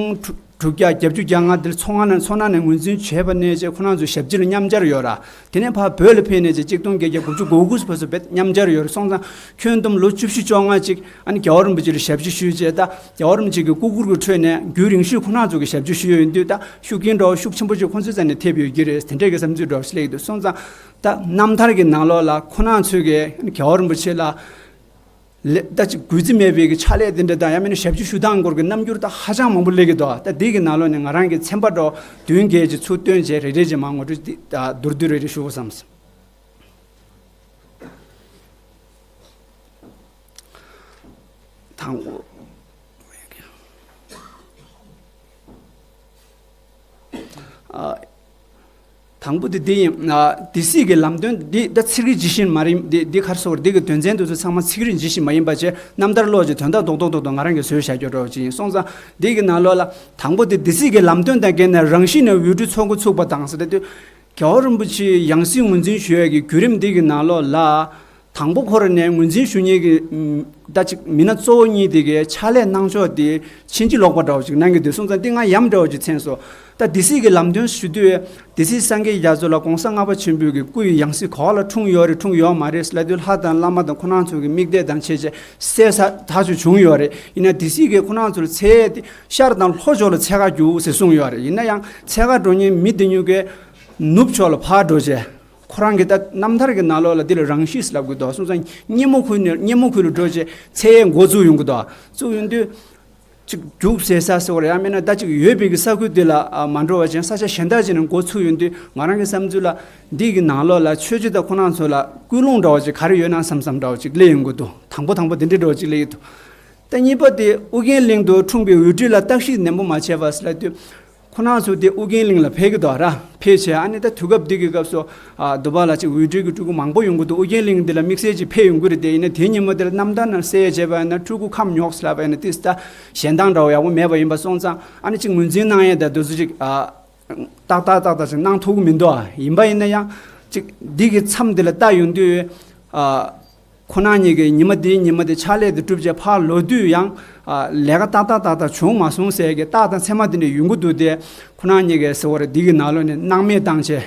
དྲུག་བརྒྱ་བརྒྱད་ཅུ་གྱ་ལྔ་དེར་མཚོ་སྔོན་ནས། མཚོ་སྔོན་ནས་ངོས་འཛིན་བྱས་པ་ནས་བྱས་ཁོ་རང་ཚོ་ཞབས་ཕྱི་ལ་མཉམ་སྦྱར་ཡོད་ར། དེ་ནས་ཕར་བོད་ལ་ཕེབས་ནས་བྱས་གཅིག་སྟོང་བརྒྱད་བརྒྱ་དགུ་བཅུ་གོ་དགུ་བར་དུ་བོད་མཉམ་སྦྱར་ཡོད་རེད། སོང་ཙང་ཁྱོན་བསྡོམས་ལོ་བཅུ་བཞི་བཅོ་ལྔ་ཅིག་ཨ་ནི་རྒྱལ་བ་རིན་པོ་ཆེ་ལ་ཞབས་ཕྱི་ཞུས་བྱས། ད་རྒྱལ་བ་རིན་པོ་ཆེ་གི་སྐུ་གུར་གྱི་ཁྲོད་ནས་རྒྱུན་རིང་ཤོས་ཁོ་རང་ཚོ་གི་ཞབས་ཕྱི་ཞུས་ཡོད་དུས་ད་ཤུགས་རྐྱེན་འདྲ་བོ་ཤུགས་ཆེན་པོ་ཅིག་ཁོང་ཚོའི་རྩ་ནས་ཐེབས་ཡོད་ཀྱི་རེད། དེ་འདྲས་ཀྱི་བསམ་ཚུལ་འདྲ་བོ་ཞིག་སླེབས་ཀྱི་འདུག་སོང་ཙང་ད་རྣམ་ཐར་གྱི་ནང་ལོགས་ལ་ཁོ་རང་ཚོས་གི་ཨ་ནི་རྒྱལ་བ་རིན་པོ་ཆེ་ལ་ལས། ད་ཅིག་གུས་བརྩི་མེད་པའི་གི་ཕྱག་ལས་དེ་འདྲ་དང་། ཡང་མིན་ན་ཞབས་ཕྱི་ཞུ་སྟངས་སྐོར་གྱི་རྣམ་འགྱུར་ད་ཧ་ཅང་མང་པོ་སླེབས་ཀྱི་འདུག་ད་འདི་གི་ནང་ལོགས་ནས་ང་རང་གི་ཚན་པ་འདྲ་བདུན་བརྒྱད་ཅིག་ཚུར་བཏོན་བྱས་རེ་རེ་བྱས་མར་ངོ་སྤྲོད་འདི་ད་མདོར་བསྡུས་རེ་རེ་ཞུ་དགོས་བསམ། དང་པོ། ཨ། དང་པོ་དེ་འདི་ཡིན། ཨ། སྡེ་སྲིད་ཀྱི་ལམ་སྟོན་འདི་ད་ཚིག་རེ་ཇི་བཞིན་མ་རེད། འདི་འདི་ག་རེ་ཟེར་དགོས་རེད། འདི་གི་དོན་ཚན་དེ་ཚོ་ཚང་མ་ཚིག་རེ་ཇི་བཞིན་མ་ཡིན་པ་བྱས་རྣམ་ཐར་ཀློག་ཅིག་དོན་དག་རྡོག་རྡོག་རྡོག་རྡོག་ང་རང་གིས་བཟོས་བཞག་རྒྱུ་འདྲ་བོ་ཅིག་ཡིན། སོང་ཙང་འདི་གི་ནང་ལོགས་ལ་དང་པོ་དེ་སྡེ་སྲིད་ཀྱི་ལམ་སྟོན་དང་འགལ་ནས་རང་བཞིན་ནས་འོས་སྤྲུལ་ཚོགས་འགོ་ཚུགས་པ་དང་ཟེར་དུས། རྒྱལ་བ་རིན་པོ་ཆེའི་ཡང་སྲིད་ངོས་འཛིན་ཞུ་ཡས་ཀྱི་བརྒྱུད་རིམ་འདི་གི་ནང་ལོགས་ལ། དང་པོ་ཁོ་རང་ནས་ངོས་འཛིན་ཞུ་མཁན་གྱི་ད་ཅིག་མི་སྣ་གཙོ་བོ་གཉིས་དེ་གའི་ཕྱག་ལས་གནང་ཕྱོགས་དེ་ཕྱིན་ཅི་ལོག་པ་འདྲ་བོ་ཅིག་གནང་གི་འདུག་སོང་ཙང་འདི་ང་ཡ་མཚན་འདྲ་བོ་ཅིག་མཚོན་སོང་། ད་སྡེ་སྲིད་ཀྱི་ལམ་སྟོན་ཞུ་དུས་སྡེ་སྲིད་སངས་རྒྱས་རྒྱ་མཚོ་ལ་གོང་ས་ལྔ་པ་ཆེན་པོའི་གི་སྐུ་ཡི་ཡང་སྲིད་ག་བ་ལ་འཁྲུངས་ཡོད་རེད་འཁྲུངས་ཡོད་མ་རེད་ལབ་དུས། ལྷ་དང་བླ་མ་དང་ཁོ་རང་ཚོ་གི་དམིགས་གཏད་དང་བྱས་བྱས་གསལ་ས་ཐག་ཆོད་བྱུང་ཡོད་རེད། ཡིན་ན་སྡེ་སྲིད་ཀྱིས་ཁོ་རང་ཚོར་འཚོལ་ཡས་དེ་ཤར་དང་ལྷོ་ཕྱོགས་ལ་འཚོལ་ག་རྒྱུགས་ཟེར་གསུངས་ཡོད་རེད། ཡིན་ན་ཡང་འཚོལ་ག་འགྲོ་མཁན་མི་དེ་ཉུང་གས་ནུབ་ཕྱོགས་ལ་ཕར་འགྲོ་བྱས། ཁོ་རང་གི་ད་རྣམ་ཐར་གྱི་ནང་ལོགས་ལ་འདི་ལ་རང་གཤིས་ལབ་དགོས་འདུག་སོང་ཙང་སྙེ་མོ་ཁུལ་ནས་སྙེ་མོ་ཁུལ་ལ་འགྲོ་བྱས་འཚོལ་ཡས་འགོ་བཙུགས་ཡོང་གི་འདུག་བཙུགས་ཡོང་དུས་ཅིག་རྒྱུགས་ཟེར་ས་ཟེར་བ་རེད། ཡང་མིན་ན་ད་ཅིག་ཡོད་པའི་གི་ས་ཁུལ་འདི་ལ་ཨ་མ་འགྲོ་བ་བྱས་ས་ཆ་གཞན་དག་ཅིག་ནས་འགོ་ཚུགས་ཡོང་དུས་ང་རང་གི་བསམ་ཚུལ་ལ་འདི་གི་ནང་ལོགས་ལ་ཆོས་རྗེ་དང་ཁོ་རང་ཚོ་ལ་ཀུན་སློང་འདྲ་བ་ཅིག་ག་རེ་ཡོད་ན་བསམ་བསམ་འདྲ་བ་ཅིག་སླེབས་ཡོང་གི་འདུག་དང་པོ་དང་པོ་འདི་འདྲའི་འདྲ་བ་ཅིག་སླེབས་ཡོང་གི་འདུག་ད་གཉིས་པ་དེ་ཨུ་རྒྱན་གླིང་དུ་འཁྲུངས་པའི་འོས་སྤྲུལ་ལ་བརྟག་ཞིབ་ནན་པོ་མ་བྱས་པ་ཟེར་ལབ་དུས། ཁོ་རང་ཚོ་དེ་ཨུ་རྒྱན་གླིང་ལ་ཕེབས་ཀྱི་འདུག་ར། ཕེབས་བྱས་ཨ་ནི་ད་དུས་སྐབས་འདི་གི་སྐབས་སུ་ཨ་འདི་པ་ལ་ཅིག་འོས་སྤྲུལ་གྱི་སྤྲུལ་སྐུ་མང་པོ་ཡོང་གི་འདུག་ཨུ་རྒྱན་གླིང་འདི་ལ་དམིགས་བསལ་ཅིག་ཕེབས་ཡོང་གི་རེད་དེ། ཡིན་ན་དེ་ཉིན་མོ་དེར་རྣམ་ཐར་ནང་གསལ་བྱས་པ་ཡིན་ན་སྤྲུལ་སྐུ་ཁམས་ཉོག་ཟེར་ལབ་པ་ཡིན་ན་ཏིས་ད་གཞན་དང་འདྲ་བ་ཡག་པོ་མེད་པ་ཡིན་པ་སོང་ཙང་ཨ་ནི་ཅིག་ངོས་འཛིན་གནང་ཡས་ད་འདི་ཚོ་ཅིག་ཨ་ཏག་ཏག་ཏག་ཏག་ཅིག་གནང་ཐུབ་ཀྱི་མི་འདུག་ཨ་ཡིན་པ་ཡིན་ན་ཡང་ཅིག་འདི་གི་མཚམས་འདི་ལ་ལྟ་ཡོང་དུས་ཨ། ཁོ་རང་གཉིས་ཀྱིས་ཉི་མ་འདིའི་ཉི་མ་འདི་ཕྱག་ལས་འདི་གྲུབ་རྗེས་ཕར་ལོག་དུས་ཡང་ཨ་ལས་ཀ་ཏག་ཏག་ཏག་ཏག་བྱུང་མ་སོང་ཟེར་གྱི་རྟགས་དང་མཚན་མ་འདི་འདྲ་ཡོང་གི་འདུག་སྟེ། ཁོ་རང་གཉིས་ཀྱིས་ཟེར་བ་རེད། འདི་གི་ནང་ལོགས་ནས་སྣང་མེད་བཏང་བྱས་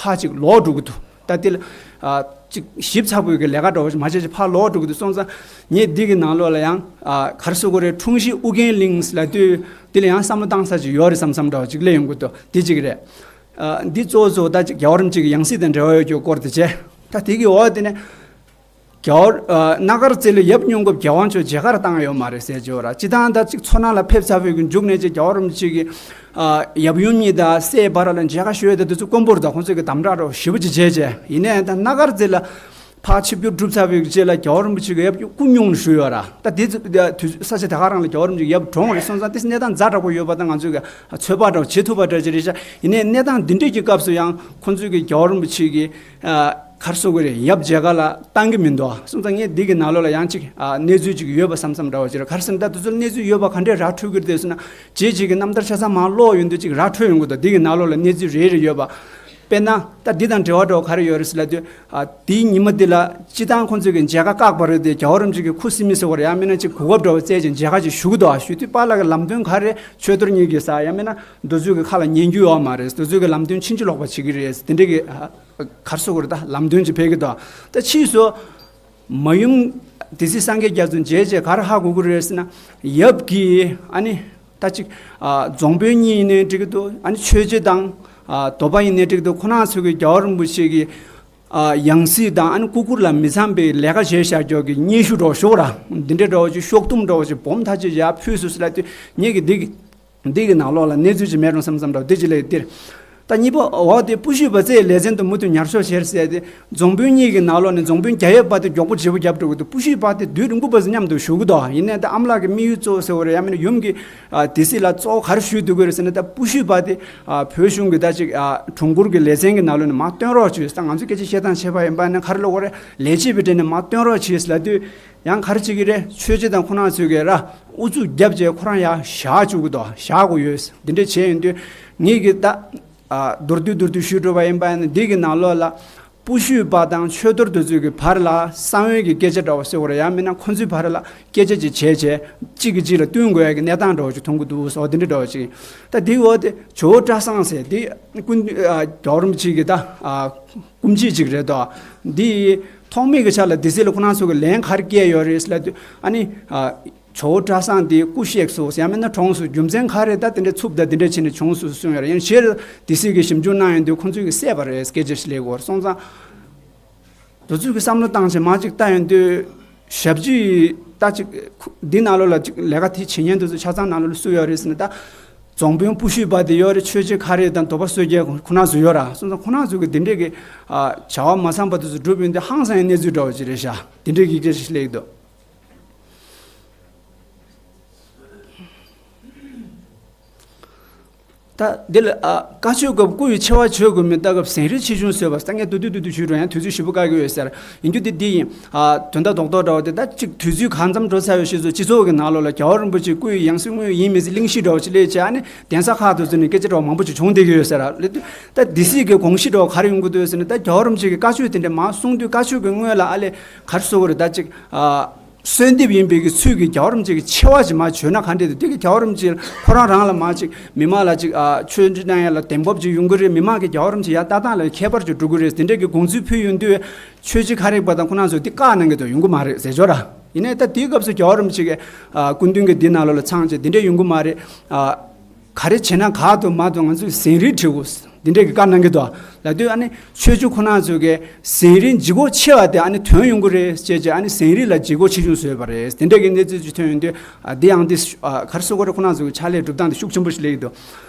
ཕར་ཅིག་ལོག་འགྲོ་གི་འདུག་ད་དེ་ལ་ཨ་ཅིག་ཞིབ་ཚགས་པོའི་གི་ལས་ཀ་འདྲ་བོ་ཞིག་མ་བྱས་ཅིག་ཕར་ལོག་འགྲོ་གི་འདུག་སོང་ཙང་ངས་འདི་གི་ནང་ལོགས་ལ་ཡང་ཨ་ག་རེ་ཟེར་དགོས་རེད། འཁྲུངས་གཞིས་ཨུ་རྒྱན་གླིང་ལབ་དུས་དེ་ལ་ཡང་བསམ་བློ་བཏང་ས་ཅིག་ཡོད་རེད་བསམ་བསམ་འདྲ་བོ་ཅིག་སླེབས་ཡོང་གི་འདུག་དེ་གཅིག་རེད། ཨ་འདི་གཙོ་བོ་གཙོ་བོ་ད་ཅིག་རྒྱལ་བ་རིན་པོ་ཆེ་གི་ཡང་སྲིད་དང་འབྲེལ་བ་ཡོད་རྒྱུ་སྐོར་དེ་བྱས། ད་དེ་གི་འོག་དེ་ནས། རྒྱལ་བ་ཨ་སྣ་དཀར་རྩེ་ལ་ཡབ་སྨྱོ་འགོག་རྒྱལ་དབང་མཆོག་མཇལ་ཁར་བཏང་ཡོད་མ་རེད་ཟེར་གྱི་ཡོད་ར། སྤྱིར་བཏང་ད་ཅིག་མཚོ་སྣ་ལ་ཕེབས་ཚར་བའི་གི་མཇུག་ནས་ཅིག་རྒྱལ་བ་རིན་པོ་ཆེ་གི་ཨ་ཡབ་ཡུམ་གཉིས་དང་སྲས་བར་ལ་མཇལ་ཁ་ཞུ་ཡས་དེ་དུས་ཚོད་དཀོན་པོ་རེད། ད་ཁོང་ཚོས་གི་དམ་དྲག་འདྲ་བོ་ཞེ་པོ་ཅིག་བྱས་བྱས། ཡིན་ནའི་ད་སྣ་དཀར་རྩེ་ལ་ཕར་ཆིབས་བསྒྱུར་གྲུབ་ཚར་བའི་གི་རྗེས་ལ་རྒྱལ་བ་རིན་པོ་ཆེ་གི་ཡབ་སྐུ་སྨྱུང་ལ་ཞུས་ཡོད་ར། ད་དེ་ཚོ་དུས་ས་ཆ་དེ་ག་རང་ལ་རྒྱལ་བ་རིན་པོ་ཆེ་གི་ཡབ་གྲོངས་རེད། སོང་ཙང་དེ་གནས་སྟངས་ཛ་དྲག་པོ་ཡོད་པ་དང་ང་ཚོས་གི་ཚོད་དཔག་འདྲ་བོ་བྱེད་ཐུབ་པ་འདྲ་ཅིག་རེད་ཤག་ཡིན་ནའི་གནས་སྟངས་འདི་འདྲས་ཀྱི་སྐབས་སུ་ཡང་ཁོང་ཚོས་གི་རྒྱལ་བ་རིན་པོ་ཆེ་གི་ཨ་ག་རེ་ཟེར་དགོས་རེད། ཡབ་མཇལ་ཁ་ལ་བཏང་གི་མི་འདུག་སོང་ཙང་ངས་འདི་གི་ནང་ལོགས་ལ་ཡང་ཅིག་ཨ་གནས་ཚུལ་ཅིག་ཡོད་པ་བསམ་བསམ་འདྲ་བོ་ཅིག་རེད། ག་རེ་ཟེར་ན་ད་དེ་ཚོར་གནས་ཚུལ་ཡོད་པ་ག་འདྲས་ར་འཕྲོད་ཀྱི་རེད་ཟེར་ན། རྗེས་ཅིག་གི་རྣམ་ཐར་ཆ་ཚང་མར་ཀློག་ཡོང་དུས་ཅིག་ར་འཕྲོད་ཡོང་གི་འདུག་འདི་གི་ནང་ལོགས་ལ་གནས་ཚུལ་རེ་རེ་ཡོད་པ། དཔེར་ན་ད་འདི་དང་འབྲེལ་བ་འདྲ་བོ་ག་རེ་ཡོད་རེད་ཟེར་ལབ་དུས། ཨ་དེའི་ཉི་མ་འདི་ལ་སྤྱིར་བཏང་ཁོང་ཚོས་ཀྱི་མཇལ་ཁ་བཀག་པ་རེད་དེ། རྒྱལ་བ་རིན་པོ་ཆེ་གི་ཁུ་སིམ་མེ་ཟེར་བ་རེད། ཡང་མིན་ན་ཅིག་གོ་སྐབས་འདྲ་བོ་བཙལ་ཅིང་མཇལ་ཁ་ཅིག་ཞུ་གི་འདུག་ཨ་ཞུ་དུས་པཱ་ལགས་ཀྱི་ལམ་སྟོན་ག་རེ་ཆོས་རྡོར་གཉིས་ཀྱིས་ཟེར། ཡང་མིན་ན་འདི་ཚོའི་གི་ཁ་ལ་ཉན་རྒྱུ་ཡོད་མ་རེད། འདི་ཚོའི་གི་ལམ་སྟོན་ཕྱིན་ཅི་ལོག་པ་བྱེད་ཀྱི་རེད། དེ་འདྲའི་གི་ཨ་ག་རེ་ཟེར་དགོས་རེད། ད་ལམ་སྟོན་ཅིག་ཕེབས་ཀྱི་འདུག་ད་ཕྱིས་སུ་མ་ཡུམ་ སྡེ་སྲིད་སངས་རྒྱས་རྒྱ་མཚོ་མཇལ་བྱས་ག་རེ་ཧ་གོ་གི་རེད་ཟེར་ན། ཡབ་ཀྱིས་ཨ་ནི་ད་ཅིག་ཨ་རྫོང་དཔོན་གཉིས་ཡིན་ནའི་འགྲིག་གི་འདུག་ཨ་ནི་ཆོས་རྗེ་དང་ཨ་དོལ་པ་ཡིན་ནའི་འགྲིག་གི་འདུག་ཁོ་རང་ཚོ་གི་རྒྱལ་བ་རིན་པོ་ཆེ་གི་ཨ་ཡང་སྲིད་དང་ཨ་ནི་སྐུ་ཁུར་ལ་མི་འཚམ་པའི་ལས་ཀ་བྱས་བཞག་རྒྱུ་གི་སྙན་ཞུ་འདྲ་བོ་ཞུ་ར། འདི་འདྲའི་འདྲ་བོ་ཅིག་ཤོག་ཐུམ་འདྲ་བོ་ཅིག་སྦོམ་ཐག་ཆོད་ཡར་ཕུལ་སོང་ཟེར་ལབ་དུས། ངེད་ཀྱིས་འདི་གི་འདི་གི་ནང་ལོགས་ལ་གནས་ཚུལ་ཅིག་མེད་རུང་བསམ་བསམ་འདྲ་བོ་འདི་ཅིག་ལས་འདིར། ད་གཉིས་པ་འོག་དེ་སྤུ་ཤུད་པ་རྩེའི་ལེ་ཚན་དུ་མུ་མཐུད་ཉར་ཤོག་བྱེད་ཟེར་ཏེ། རྫོང་དཔོན་གཉིས་ཀྱི་ནང་ལོགས་ནས་རྫོང་དཔོན་རྒྱ་ཡབ་པ་དེ་མགྱོགས་པོ་བརྗེ་པོ་རྒྱབ་འགྲོ་གི་འདུག་སྤུ་ཤུད་པ་དེ་དུས་རིང་པོ་བར་མཉམ་དུ་བཞུགས་གི་འདུག་ཡིན་ནའི་ད་ཨ་མ་ལགས་ཀྱི་དམིགས་ཡུལ་གཙོ་བོ་ཟེར་བ་རེད། ཡང་མིན་ན་ཡུམ་གྱི་ཨ་སྡེ་སྲིད་ལ་གཙོ་བོ་ག་རེ་ཞུས་འདུག་གི་རེད་ཟེར་ན། ད་སྤུ་ཤུད་པ་དེ་ཨ་བོད་གཞུང་གི་ད་ཅིག་ཨ་དྲུང་འཁོར་གྱི་ལེ་ཚན་གྱི་ནང་ལོགས་ནས་མར་བཏོན་རོགས་བྱོས། ད་ང་ཚོ་སྐད་ཆ་བཤད་སྟངས་བྱས་པ་ཡིན་པ་ན་ག་རེ་ལབ་དགོས་རེད། ལས་བྱེད་པའི་གྲས་ནས་མར་བཏོན་རོགས་བྱོས་ལབ་དུས། ཡང་ག་རེ་བྱེད་ཀྱི་རེད། ཆོས་རྗེ་དང་ཁོ་རང་ཚོས་ཀྱི་ར་ཨུ་ཚུགས་རྒྱབ་བྱས་ཁོ་རང་ཡར་བཞག་བཅུག་གི་འདུག་བཞག་དགོས་ཡོད། འདི་འདྲ་བྱས་ཡོང་དུས་ངེད་ཀྱིས་ད་ཨ་མདོར་བསྡུས་མདོར་བསྡུས་ཞུས་འགྲོ་བ་ཡིན་པ་ཡིན་ན། འདི་གི་ནང་ལོགས་ལ་སྤུ་ཤུད་པ་དང་ཆོས་རྡོར་དེ་ཚོའི་གི་བར་ལ་གསང་བའི་གི་སྐད་ཆ་འདྲ་བོ་ཟེར་བ་རེད། ཡང་མིན་ན་ཁོ་ཚོའི་བར་ལ་སྐད་ཆ་ཅིག་བྱས་བྱས་གཅིག་གིས་གཅིག་ལ་བསྟུན་དགོས་ཡ་གི་གནས་སྟངས་འདྲ་བོ་ཅིག་མཐོང་གི་འདུག་ཟེར་བ་འདི་འདྲ་འདྲ་བོ་ཅིག་ད་འདིའི་འོག་དེ་ཇོ་བོ་བཀྲ་བཟང་ཟེར་འདི་སྐུ་མདུན་ཨ་རྒྱལ་བ་རིན་པོ་ཆེ་གི་ད་ཨ་སྐུ་མཆེད་ཅིག་རེད་དོ། འདི་ཐོག་མེད་ཀྱི་ཆ་ལ་སྡེ་སྲིད་ལ་ཁོ་རང་ཚོ་གི་ལན་ག་རེ་བསྐྱལ་ཡོད་རེད་ལབ་དུས། ཨ་ནི་ཨ་ཇོ་བོ་བཀྲ་བཟང་འདི་སྐུ་གཤེགས་སོང་ཡང་མིན་ན་གྲོངས་སོང་། རྒྱུ་མཚན་ག་རེ་ད་དེ་འདྲ་འཚུབ་ད་དེ་འདྲ་བྱས་ནས་བྱུང་སོང་གསུངས་ཡོད་རེད། ཡང་ཕྱིར་སྡེ་སྲིད་ཀྱིས་ཞིབ་འཇུག་གནང་ཡོང་དུས་ཁོང་ཚོས་ཀྱིས་བསད་པ་རེད་སྐད་ཆ་ཞིག་སླེབས་ཡོད་རེད། སོང་ཙང་དེ་ཚོས་ཀྱིས་བསམ་བློ་བཏང་བྱས་མར་ཅིག་བལྟ་ཡོང་དུས། ཞབས་ཕྱི་ད་ཅིག་འདི་ནང་ལོགས་ལ་ཅིག་ལས་ཀ་དེ་བྱེད་མཁན་དེ་ཚོ་ཆ་ཚང་ནང་ལོགས་ལ་སུ་ཡོད་རེད་ཟེར་ན། ད་རྫོང་དཔོན་སྤུ་ཤུད་པ་དེ་ཡོད་རེད། ཆོས་རྗེ་ཁ་རས་དང་དོལ་པ་བསོད་རྒྱལ་ཁོ་རང་ཚོ་ཡོད་ར། སོང་ཙང་ཁོ་རང་ཚོ་གི་འདི་འདྲས་ཀྱི་ཨ་བྱ་བ་མ་བསམ་པ་དེ་ཚོ་སྒྲུབ་ཡོང་དུས་ཧང་སང་ཡ་གནས་ཚུལ་འདྲ་བོ་ཅིག་རེད་ཤག་འདི་འདྲས་ཀྱི་སྐད་ཆ་ཞིག་སླེབས་ཀྱི་འདུག་ད་འདི་ལ་ཨ་བཀའ་ཆོས་སྐབས་སྐུ་ཡི་ཆེ་བ་བརྗོད་དགོས་མིན་ལྟ་སྐབས་ཟན་རིལ་ཆེ་ཆུང་བཟོས་པ་ད་ངས་མདོར་བསྡུས་མདོར་བསྡུས་ཞུས་འགྲོ། ཡང་དུས་ཚོད་ཞེ་པོ་བཀག་གི་ཡོད་ཟེར། ཡིན་རྒྱུ་དེ་འདི་ཡིན། ཨ་དོན་དག་རྡོག་རྡོག་འདྲ་བོ་དེ་ད་ཅིག་དུས་ཚོད་གང་འཚམ་འགྲོ་ཚར་བའི་ཤུལ་ཚོ་སྤྱི་ཚོགས་ཀྱི་ནང་ལོགས་ལ་རྒྱལ་བ་རིན་པོ་ཆེ་སྐུ་ཡི་ཡང་སྲིད་དངོས་ཡིན་མིན་གྱི་གླེང་གཞི་འདྲ་བོ་ཅིག་སླེབས་བྱས། ཨ་ནི་གདན་ས་ཁག་དེ་ཚོ་ནས་སྐད་ཆ་འདྲ་བོ་མང་པོ་ཅིག་བྱུང་བསྡད་ཀྱི་ཡོད་ཟེར་ར། ད་སྡེ་སྲིད་ཀྱི་དགོངས་གཞི་འདྲ་བོ་ག་རེ་ཡོང་གི་འདུག་ཟེར་ན། ད་རྒྱལ་བ་རིན་པོ་ཆེ་གི་བཀའ་ཆོས་དེ་འདྲ་མར་གསུང་དུས་བཀའ་ཆོས་ཀྱི་སྔོན་ལ་ཨ་ལས་ག་རེ་ཟེར་དགོས་རེད། ད་ཅིག་ཨ། གསོལ་འདེབས་ཡིན་པའི་གི་ཚུལ་གྱིས་རྒྱལ་བ་རིན་པོ་ཆེ་གི་ཆེ་བ་ཅིག་མར་བརྗོད་ན་ག་འདྲས་འདུག་དེ་གི་རྒྱལ་བ་རིན་པོ་ཆེ་ཁོ་རང་རང་ལ་མར་ཅིག་མི་མང་ལ་ཅིག་ཨ་ཆོས་འབྲེལ་གནང་ཡ་ལ་གདེང་སྤོབས་ཅིག་ཡོང་གི་རེད། མི་མང་གི་རྒྱལ་བ་རིན་པོ་ཆེ་ཡ་ལྟ་སྟངས་ལ་ཁྱད་པར་ཅིག་འགྲོ་གི་རེད། དེ་འདྲས་གི་དགོངས་ཚུལ་ཕུལ་ཡོང་དུས་ཆོས་རྗེ་ཁ་རས་པ་དང་ཁོ་རང་ཚོ་འདི་བཀག་གནང་གི་འདུག་ཡོང་གི་མ་རེད་ཟེར་ཆོག་ར། ཡིན་ནའི་ད་དེའི་སྐབས་སུ་རྒྱལ་བ་རིན་པོ་ཆེ་གི་ཨ་སྐུ་མདུན་གི་འདི་ནང་ལོགས་ལ་ཚང་བྱས་འདི་འདྲས་ཡོང་གི་མ་རེད། ཨ། ག་རེ་བྱས་ན་ག་ཏུ་མ་ཏུ་ང་ཚོས་ཟན་རིལ་འཁྲི་དགོས་འདི་འདྲས་ཀྱི་བཀའ་གནང་གི་འདུག་ལབ་དུས། ཨ་ནི་ཆོས་རྗེ་ཁོ་རང་ཚོས་ཀྱི་ཟན་རིལ་ལྗིད་ཁོག་ཆེ་བ་དེ་ཨ་ནི་ཐོན་ཡོང་གི་རེད་ཅེས་བྱས། ཨ་ནི་ཟན་རིལ་ལ་ལྗིད་ཁོག་ཆེ་ཆུང་བཟོས་པ་རེད། དེ་འདྲས་ཀྱི་གནས་ཚུལ་ཅིག་ཐོན་ཡོང་དུས། ཨ་འདི་ཡང་འདི་ཨ་ག་རེ་ཟེར་དགོས་རེད། ཁོ་རང་ཚོ་གི་ཕྱག་ལས་སྒྲུབ་སྟངས་དེ་ཤུགས་ཆེན་པོ་ཞིག་སླེབས་ཀྱི་འདུག་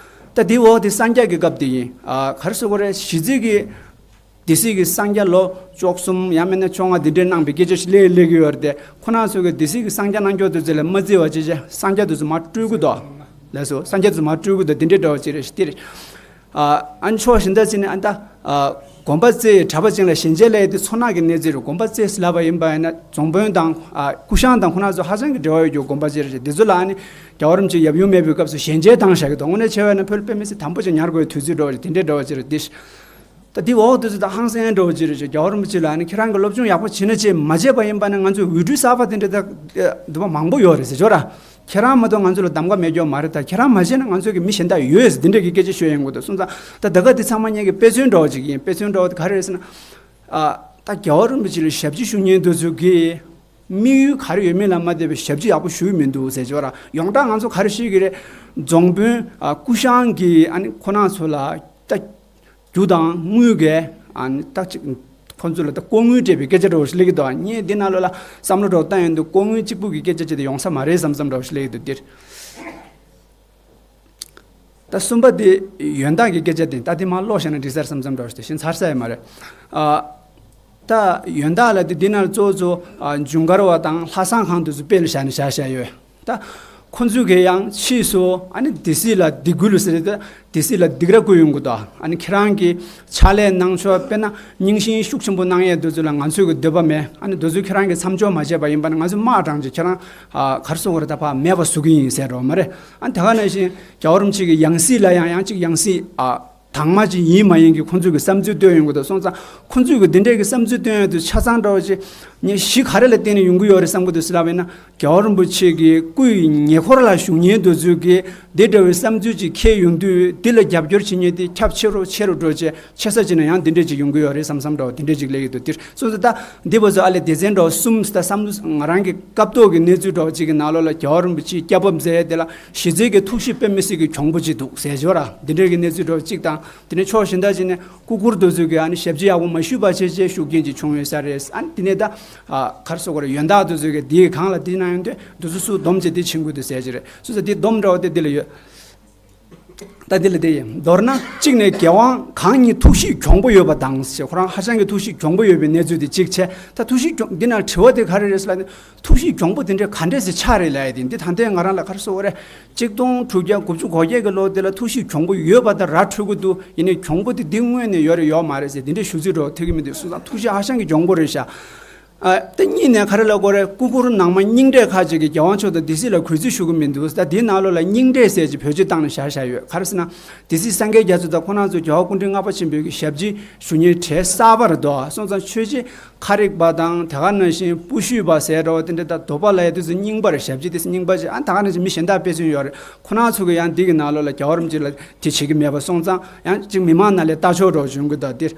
ད་དེའི་འོག་དེ་གསང་རྒྱ་གི་སྐབས་དེ་ཡིན། ཨ་ག་རེ་ཟེར་དགོས་རེད། གཞི་རྩའི་གི་སྡེ་སྲིད་ཀྱིས་གསང་རྒྱ་ལོ་བཅུ་གསུམ་ཡང་མིན་ན་བཅོ་ལྔ་འདི་འདྲའི་གནང་བའི་སྐད་ཆ་ཞིག་སླེབས་སླེབས་ཀྱི་ཡོད་རེད་དེ། ཁོ་རང་ཚོ་གི་སྡེ་སྲིད་ཀྱིས་གསང་རྒྱ་གནང་རྒྱུ་དེ་ཚོ་ལ་མ་བརྩི་བ་བྱས་བྱས་གསང་རྒྱ་དེ་ཚོ་མར་སྤྲོད་ཀྱི་འདུག་ལགས་སོ། གསང་རྒྱ་དེ་ཚོ་མར་སྤྲོད་ཀྱི་འདུག་འདི་འདྲའི་འདྲ་བ་ཅིག་རེད་ཤག་འདི་རེད། ཨ་ཨ་ནི་ཕྱོགས་གཞན་དག་ཅིག་ནས་ཨ་ད་ཨ་དགོན་པ་རྩེའི་གྲྭ་པ་ཅིག་ལ་ཞལ་མཇལ་སླེབས་ཏེ་ཚོར་སྣང་གི་གནས་ཚུལ་རེད། དགོན་པ་རྩེ་ཟེར་ལབ་པ་ཡིན་པ་ཡིན་ན་རྫོང་དཔོན་དང་ཨ་སྐུ་ཞང་དང་ཁོ་རང་ཚོ་ཧ་ཅང་གི་འབྲེལ་བ་ཡོད་རྒྱུ་དགོན་པ་ཅིག་རེད་ཤག་འདི་ཚོ་ལ་ཨ་ནི་རྒྱལ་བ་རིན་པོ་ཆེ་ཡབ་ཡུམ་མེད་པའི་སྐབས་སུ་ཞལ་མཇལ་བཏང་བཞག་གི་འདུག་དངོས་གནས་བྱས་པ་ཡིན་ན་བོད་ལ་དཔེ་མི་སྲིད་དམ་པོ་ཅིག་ཉར་དགོས་དུས་ཚོད་འདྲ་བ་ཅིག་དེ་འདྲའི་འདྲ་བ་ཅིག་རེད་འདི། ད་འདི་འོག་དེ་ཚོ་ད་ཧང་སང་འདྲ་བོ་ཅིག་རེད་ཤག་རྒྱལ་བ་རིན་པོ་ཆེ་ལ་ཨ་ནི་ཁྱེད་རང་གི་སློབ་སྦྱོང་ཡག་པོ་བྱེད་ན་བྱེད། མ་བྱས་པ་ཡིན་པ་ན་ང་ཚོས་འོས་སྤྲུལ་གསར་པ་དེ་འདྲ་ད་འདི་པ་མང་པོ་ཡོད་རེད་ཟེར་ཆོག་ར། ཁྱེད་རང་མ་གཏོགས་ང་ཚོ་ལ་གདམ་ག་མེད་རྒྱུ་མ་རེད། ད་ཁྱེད་རང་མ་བྱས་ན་ང་ཚོ་གི་མི་གཞན་དག་ཡོད་ཟེར་འདི་འདྲ་གི་སྐད་ཆ་ཤོད་ཡོང་གི་འདུག་སོང་ཙང་ད་ད་ག་འདི་ཚང་མ་ངེད་ཀྱི་དཔེ་མཚོན་འདྲ་བོ་ཅིག་ཡིན། དཔེ་མཚོན་འདྲ་བོ་དེ་ག་རེ་རེད་ཟེར་ན། ཨ་ད་རྒྱལ་བ་རིན་པོ་ཆེ་ལ་ཞབས་ཕྱི་ཞུ་མཁན་དེ་ཚོ་གི་དམིགས་ཡུལ་ག་རེ་ཡོད་མེད་ལ་མ་བལྟས་པའི་ཞབས་ཕྱི་ཡག་པོ་ཞུ་གི་མི་འདུག་ཟེར་ཆོག་ར། ཡོངས་གྲགས་ང་ཚོ་ག་རེ་ཤེས་ཀྱི་རེད། རྫོང་དཔོན་ཨ་སྐུ་ཞང་གིས་ཨ་ནི་ཁོ་རང་ཚོ་ལ་ད་རྒྱུ་དང་དངུལ་གྱི་ཨ་ནི་ད་ཅིག་ཁོ་ཚོ་ལ་ད་ལྐོག་དངུལ་སྤྲད་པའི་སྐད་ཆ་འདྲ་བོ་ཞིག་སླེབས་ཀྱི་འདུག་ངས་འདི་ནང་ལོགས་ལ་བསམ་བློ་འདྲ་བོ་བཏང་ཡོང་དུས་ལྐོག་དངུལ་གཅིག་པུ་གི་སྐད་ཆ་ཅིག་དེ་ཡོང་ས་མ་རེད་བསམ་བསམ་འདྲ་བོ་ཞིག་སླེབས་ཀྱི་འདུག་འདིར། ད་གསུམ་པ་དེ་ཡོན་བདག་གི་སྐད་ཆ་དེ་ད་དེ་མར་ཀློག་བཞག་ན་འགྲིག་ས་རེད་བསམ་བསམ་འདྲ་བོ་ཞིག་དེ་བཞིན་ཚར་ས་ཡོད་མ་རེད། ཨ་ད་ཡོན་བདག་ལ་དེ་འདི་ནང་གཙོ་བོ་གཙོ་བོ་ཨ་འཇུན་གར་བ་དང་ལྷ་བཟང་ཁང་དེ་ཚོ་དཔེ་ལ་བཞག་ནས་བཞག་བཞག་ཡོད། ད་ཁོ་ཚོས་གི་ཡང་ཕྱིས་སུ་ཨ་ནི་སྡེ་སྲིད་ལ་སྡིགས་སྐུལ་ཟེར་ཏེ་སྡེ་སྲིད་ལ་སྡིགས་ར་བསྐུལ་ཡོང་གི་འདུག་ཨ་ནི་ཁྱེད་རང་གི་ཕྱག་ལས་གནང་ཕྱོགས་དཔེར་ན་རྙིང་ཞེན་ཤུགས་ཆེན་པོ་གནང་ཡས་དེ་ཚོ་ལ་ང་ཚོས་གི་འདོད་པ་མེད། ཨ་ནི་དེ་ཚོ་ཁྱེད་རང་གི་མཚམས་འཇོག་མ་བྱས་པ་ཡིན་པ་ན་ང་ཚོས་དམག་དྲངས་ཀྱི་ཁྱེད་རང་ཨ་ག་རེ་ཟེར་དགོས་རེད། ད་ཕར་མེད་པ་བཟོ་གི་ཡིན་ཟེར་འགྲོ་བ་མ་རེད། ཨ་ནི་དེ་ག་ནང་བཞིན་རྒྱལ་བ་རིན་པོ་ཆེ་གི་ཡང་སྲིད་ལ་ཡང་ཡང་གཅིག་ཡང་སྲིད་ཨ། དྭངས་མ་ཅིག་ཡིན་མ་ཡིན་གྱི་ཁོང་ཚོས་ཀྱི་བསམ་ཚུལ་བཏོན་ཡོང་གི་འདུག་སོང་ཙང་ཁོང་ཚོས་ཀྱི་འདི་འདྲའི་གི་བསམ་ཚུལ་བཏོན་ཡོང་དུས་ཆ་ཚང་འདྲ་བོ་ཅིག་ངས་གཞི་ག་རེ་ལ་བརྟེན་ནས་ཡོང་གི་ཡོད་རེད་བསམ་གྱི་འདུག་ཟེར་ལབ་པ་ཡིན་ན། རྒྱལ་བ་རིན་པོ་ཆེ་གི་སྐུའི་ཉེ་འཁོར་ལ་བཞུགས་མཁན་དེ་ཚོས་ཀྱི་འདི་འདྲ་བའི་བསམ་ཚུལ་ཅིག་འཁྱེར་ཡོང་དུས་འདི་ལ་རྒྱབ་སྐྱོར་བྱེད་མཁན་དེ་ཁྱབ་ཆེ་རུ་ཆེ་རུ་འགྲོ་བྱས་ཆེ་ས་ཅིག་ན་ཡང་འདི་འདྲ་ཅིག་ཡོང་གི་ཡོད་རེད་བསམ་བསམ་འདྲ་བོ་འདི་འདྲ་ཅིག་སླེབས་ཀྱི་འདུག་དེར་སོང་ཙང་ད་འདི་བ་ཚོ་ཨ་ལས་སྡེ་ཚན་འདྲ་བོ་གསུམ་ད་བསམ་བློ་ང་རང་གི་སྐབས་ཐོག་གི་གནས་ཚུལ་འདྲ་བོ་ཅིག་གི་ནང་ལོགས་ལ་རྒྱལ་བ་རིན་པོ་ཆེའི་སྐྱ་བབ་མཛད་དེ་ལ་གཞི་རྩའི་གི་ཐུགས་གཤིས་དཔེ་མི་སྲིད་ཀྱི་གྱོང་པོ་ཅིག་འདུག་ཟེར་ཞོར་ར་འདི་འདྲ་གི་གནས་ཚུལ་འདྲ་བོ་ཅིག་དང་། དེ་ནས་ཕྱོགས་གཞན་དག་ཅིག་ནས་སྐུ་འཁོར་དེ་ཚོས་ཀྱི་ཨ་ནི་ཞབས་ཕྱི་ཡག་པོ་མ་ཞུས་པ་བྱས་བྱས་ཤུགས་རྐྱེན་ཅིག་བྱུང་ཡོད་ས་རེད། ཨ་ནི་དེ་ནས་ད་ཨ་ག་རེ་ཟེར་དགོས་རེད། ཡོན་བདག་དེ་ཚོས་ཀྱི་དེའི་སྒང་ལ་དེ་གནང་ཡོང་དུས་དེ་ཚོ་སུ་སྡོམ་བྱས་དེ་ཕྱིན་དགོས་འདུག་ཟེར་གྱི་རེད། སོ་སོ་དེ་སྡོམ་འདྲ་བོ་དེ་དེ་ལ་ཡོད། ད་དེ་ལ་དེ་ཡིན། མདོར་ན་གཅིག་ནས་རྒྱལ་དབང་གང་ཉིད་ཐུགས་གཤིས་གྱོང་པོ་ཡོད་པ་དང་ཞེས་ཁོ་རང་ཧ་ཅང་གི་ཐུགས་གཤིས་གྱོང་པོ་ཡོད་པའི་གནས་ཚུལ་དེ་གཅིག་བྱས། ད་ཐུགས་གཤིས་གྱོང་འདི་ན་དྲི་བ་དེ་ག་རེ་རེད་ཟེར་ལབ་ན་ཐུགས་གཤིས་གྱོང་པོ་དེ་འདྲ་ག་འདྲས་སེ་ཆགས་རེད་ལབ་ཡ་དེ་འདི་ད་ལྟའི་ང་རང་ལ་ག་རེ་ཟེར་དགོས་རེད། གཅིག་སྟོང་དྲུག་བརྒྱ་དགུ་བཅུ་གོ་བརྒྱད་ཀྱི་ལོ་དེ་ལ་ཐུགས་གཤིས་གྱོང་པོ་ཡོད་པ་དང་ར་འཕྲོད་ཀྱི་འདུག་ཡིན་ནའི་གྱོང་པོ་དེ་འདི་སྔོན་ནས་ཡོད་རེད་ཡོད་མ་རེད་ཟེར་དེ་འདྲའི་ཞུ་ཚིག་འགྲོ་ཐུབ་ཀྱི་མི་འདུག་སོང་ཙང་ཐུགས་གཤིས་ཧ་ཅང་གི་གྱོང་པོ་རེད་ཤག་ཨ་ད་གཉིས་ནས་ག་རེ་ལབ་དགོས་རེད། སྐུ་འཁོར་ནང་མ་རྙིང་གྲས་ཁག་ཅིག་གིས་རྒྱལ་དབང་མཆོག་དང་སྡེ་སྲིད་ལ་གུས་བརྩི་ཞུ་གི་མི་འདུག་ད་དེའི་ནང་ལོགས་ལ་རྙིང་གྲས་ཟེར་ཅིག་བེད་སྤྱོད་བཏང་ནས་བཞག་བཞག་ཡོད། ག་རེ་ཟེར་ན་སྡེ་སྲིད་སངས་རྒྱས་རྒྱ་མཚོ་དང་ཁོང་རྣམ་ཚོ་རྒྱལ་བ་སྐུ་ཕྲེང་ལྔ་པ་ཆེན་པོའི་གི་ཞབས་ཕྱི་ཞུ་མཁན་གྲས་གསར་པ་རེད་དོ། སོང་ཙང་ཆོས་བྱེད་ཁ་རིག་པ་དང་དེ་ག་ནང་བཞིན་སྤུ་ཤུད་པ་ཟེར་རོ་དེ་འདྲ་ད་དོ་པ་ལ་ཡ་དུས་སུ་རྙིང་པ་རེད། ཞབས་ཕྱི་དེ་སུ་རྙིང་པ་ཅིག་ཨ་ད་ག་ནང་བཞིན་མི་གཞན་དག་དཔེ་མཚོན་ཡོད་རེད། ཁོ་རང་ཚོ་གི་ཡང་འདི་གི་ནང་ལོགས་ལ་རྒྱལ་བ་རིན་པོ་ཆེ་ལ་དེ་བྱེད་ཀྱི་མེད་པ་སོང་ཙང་ཡང་ཅིག་མི་མང་ནང་ལ་ལྟ་ཕྱོགས་རོགས་བྱུང་གི་ད་དེ།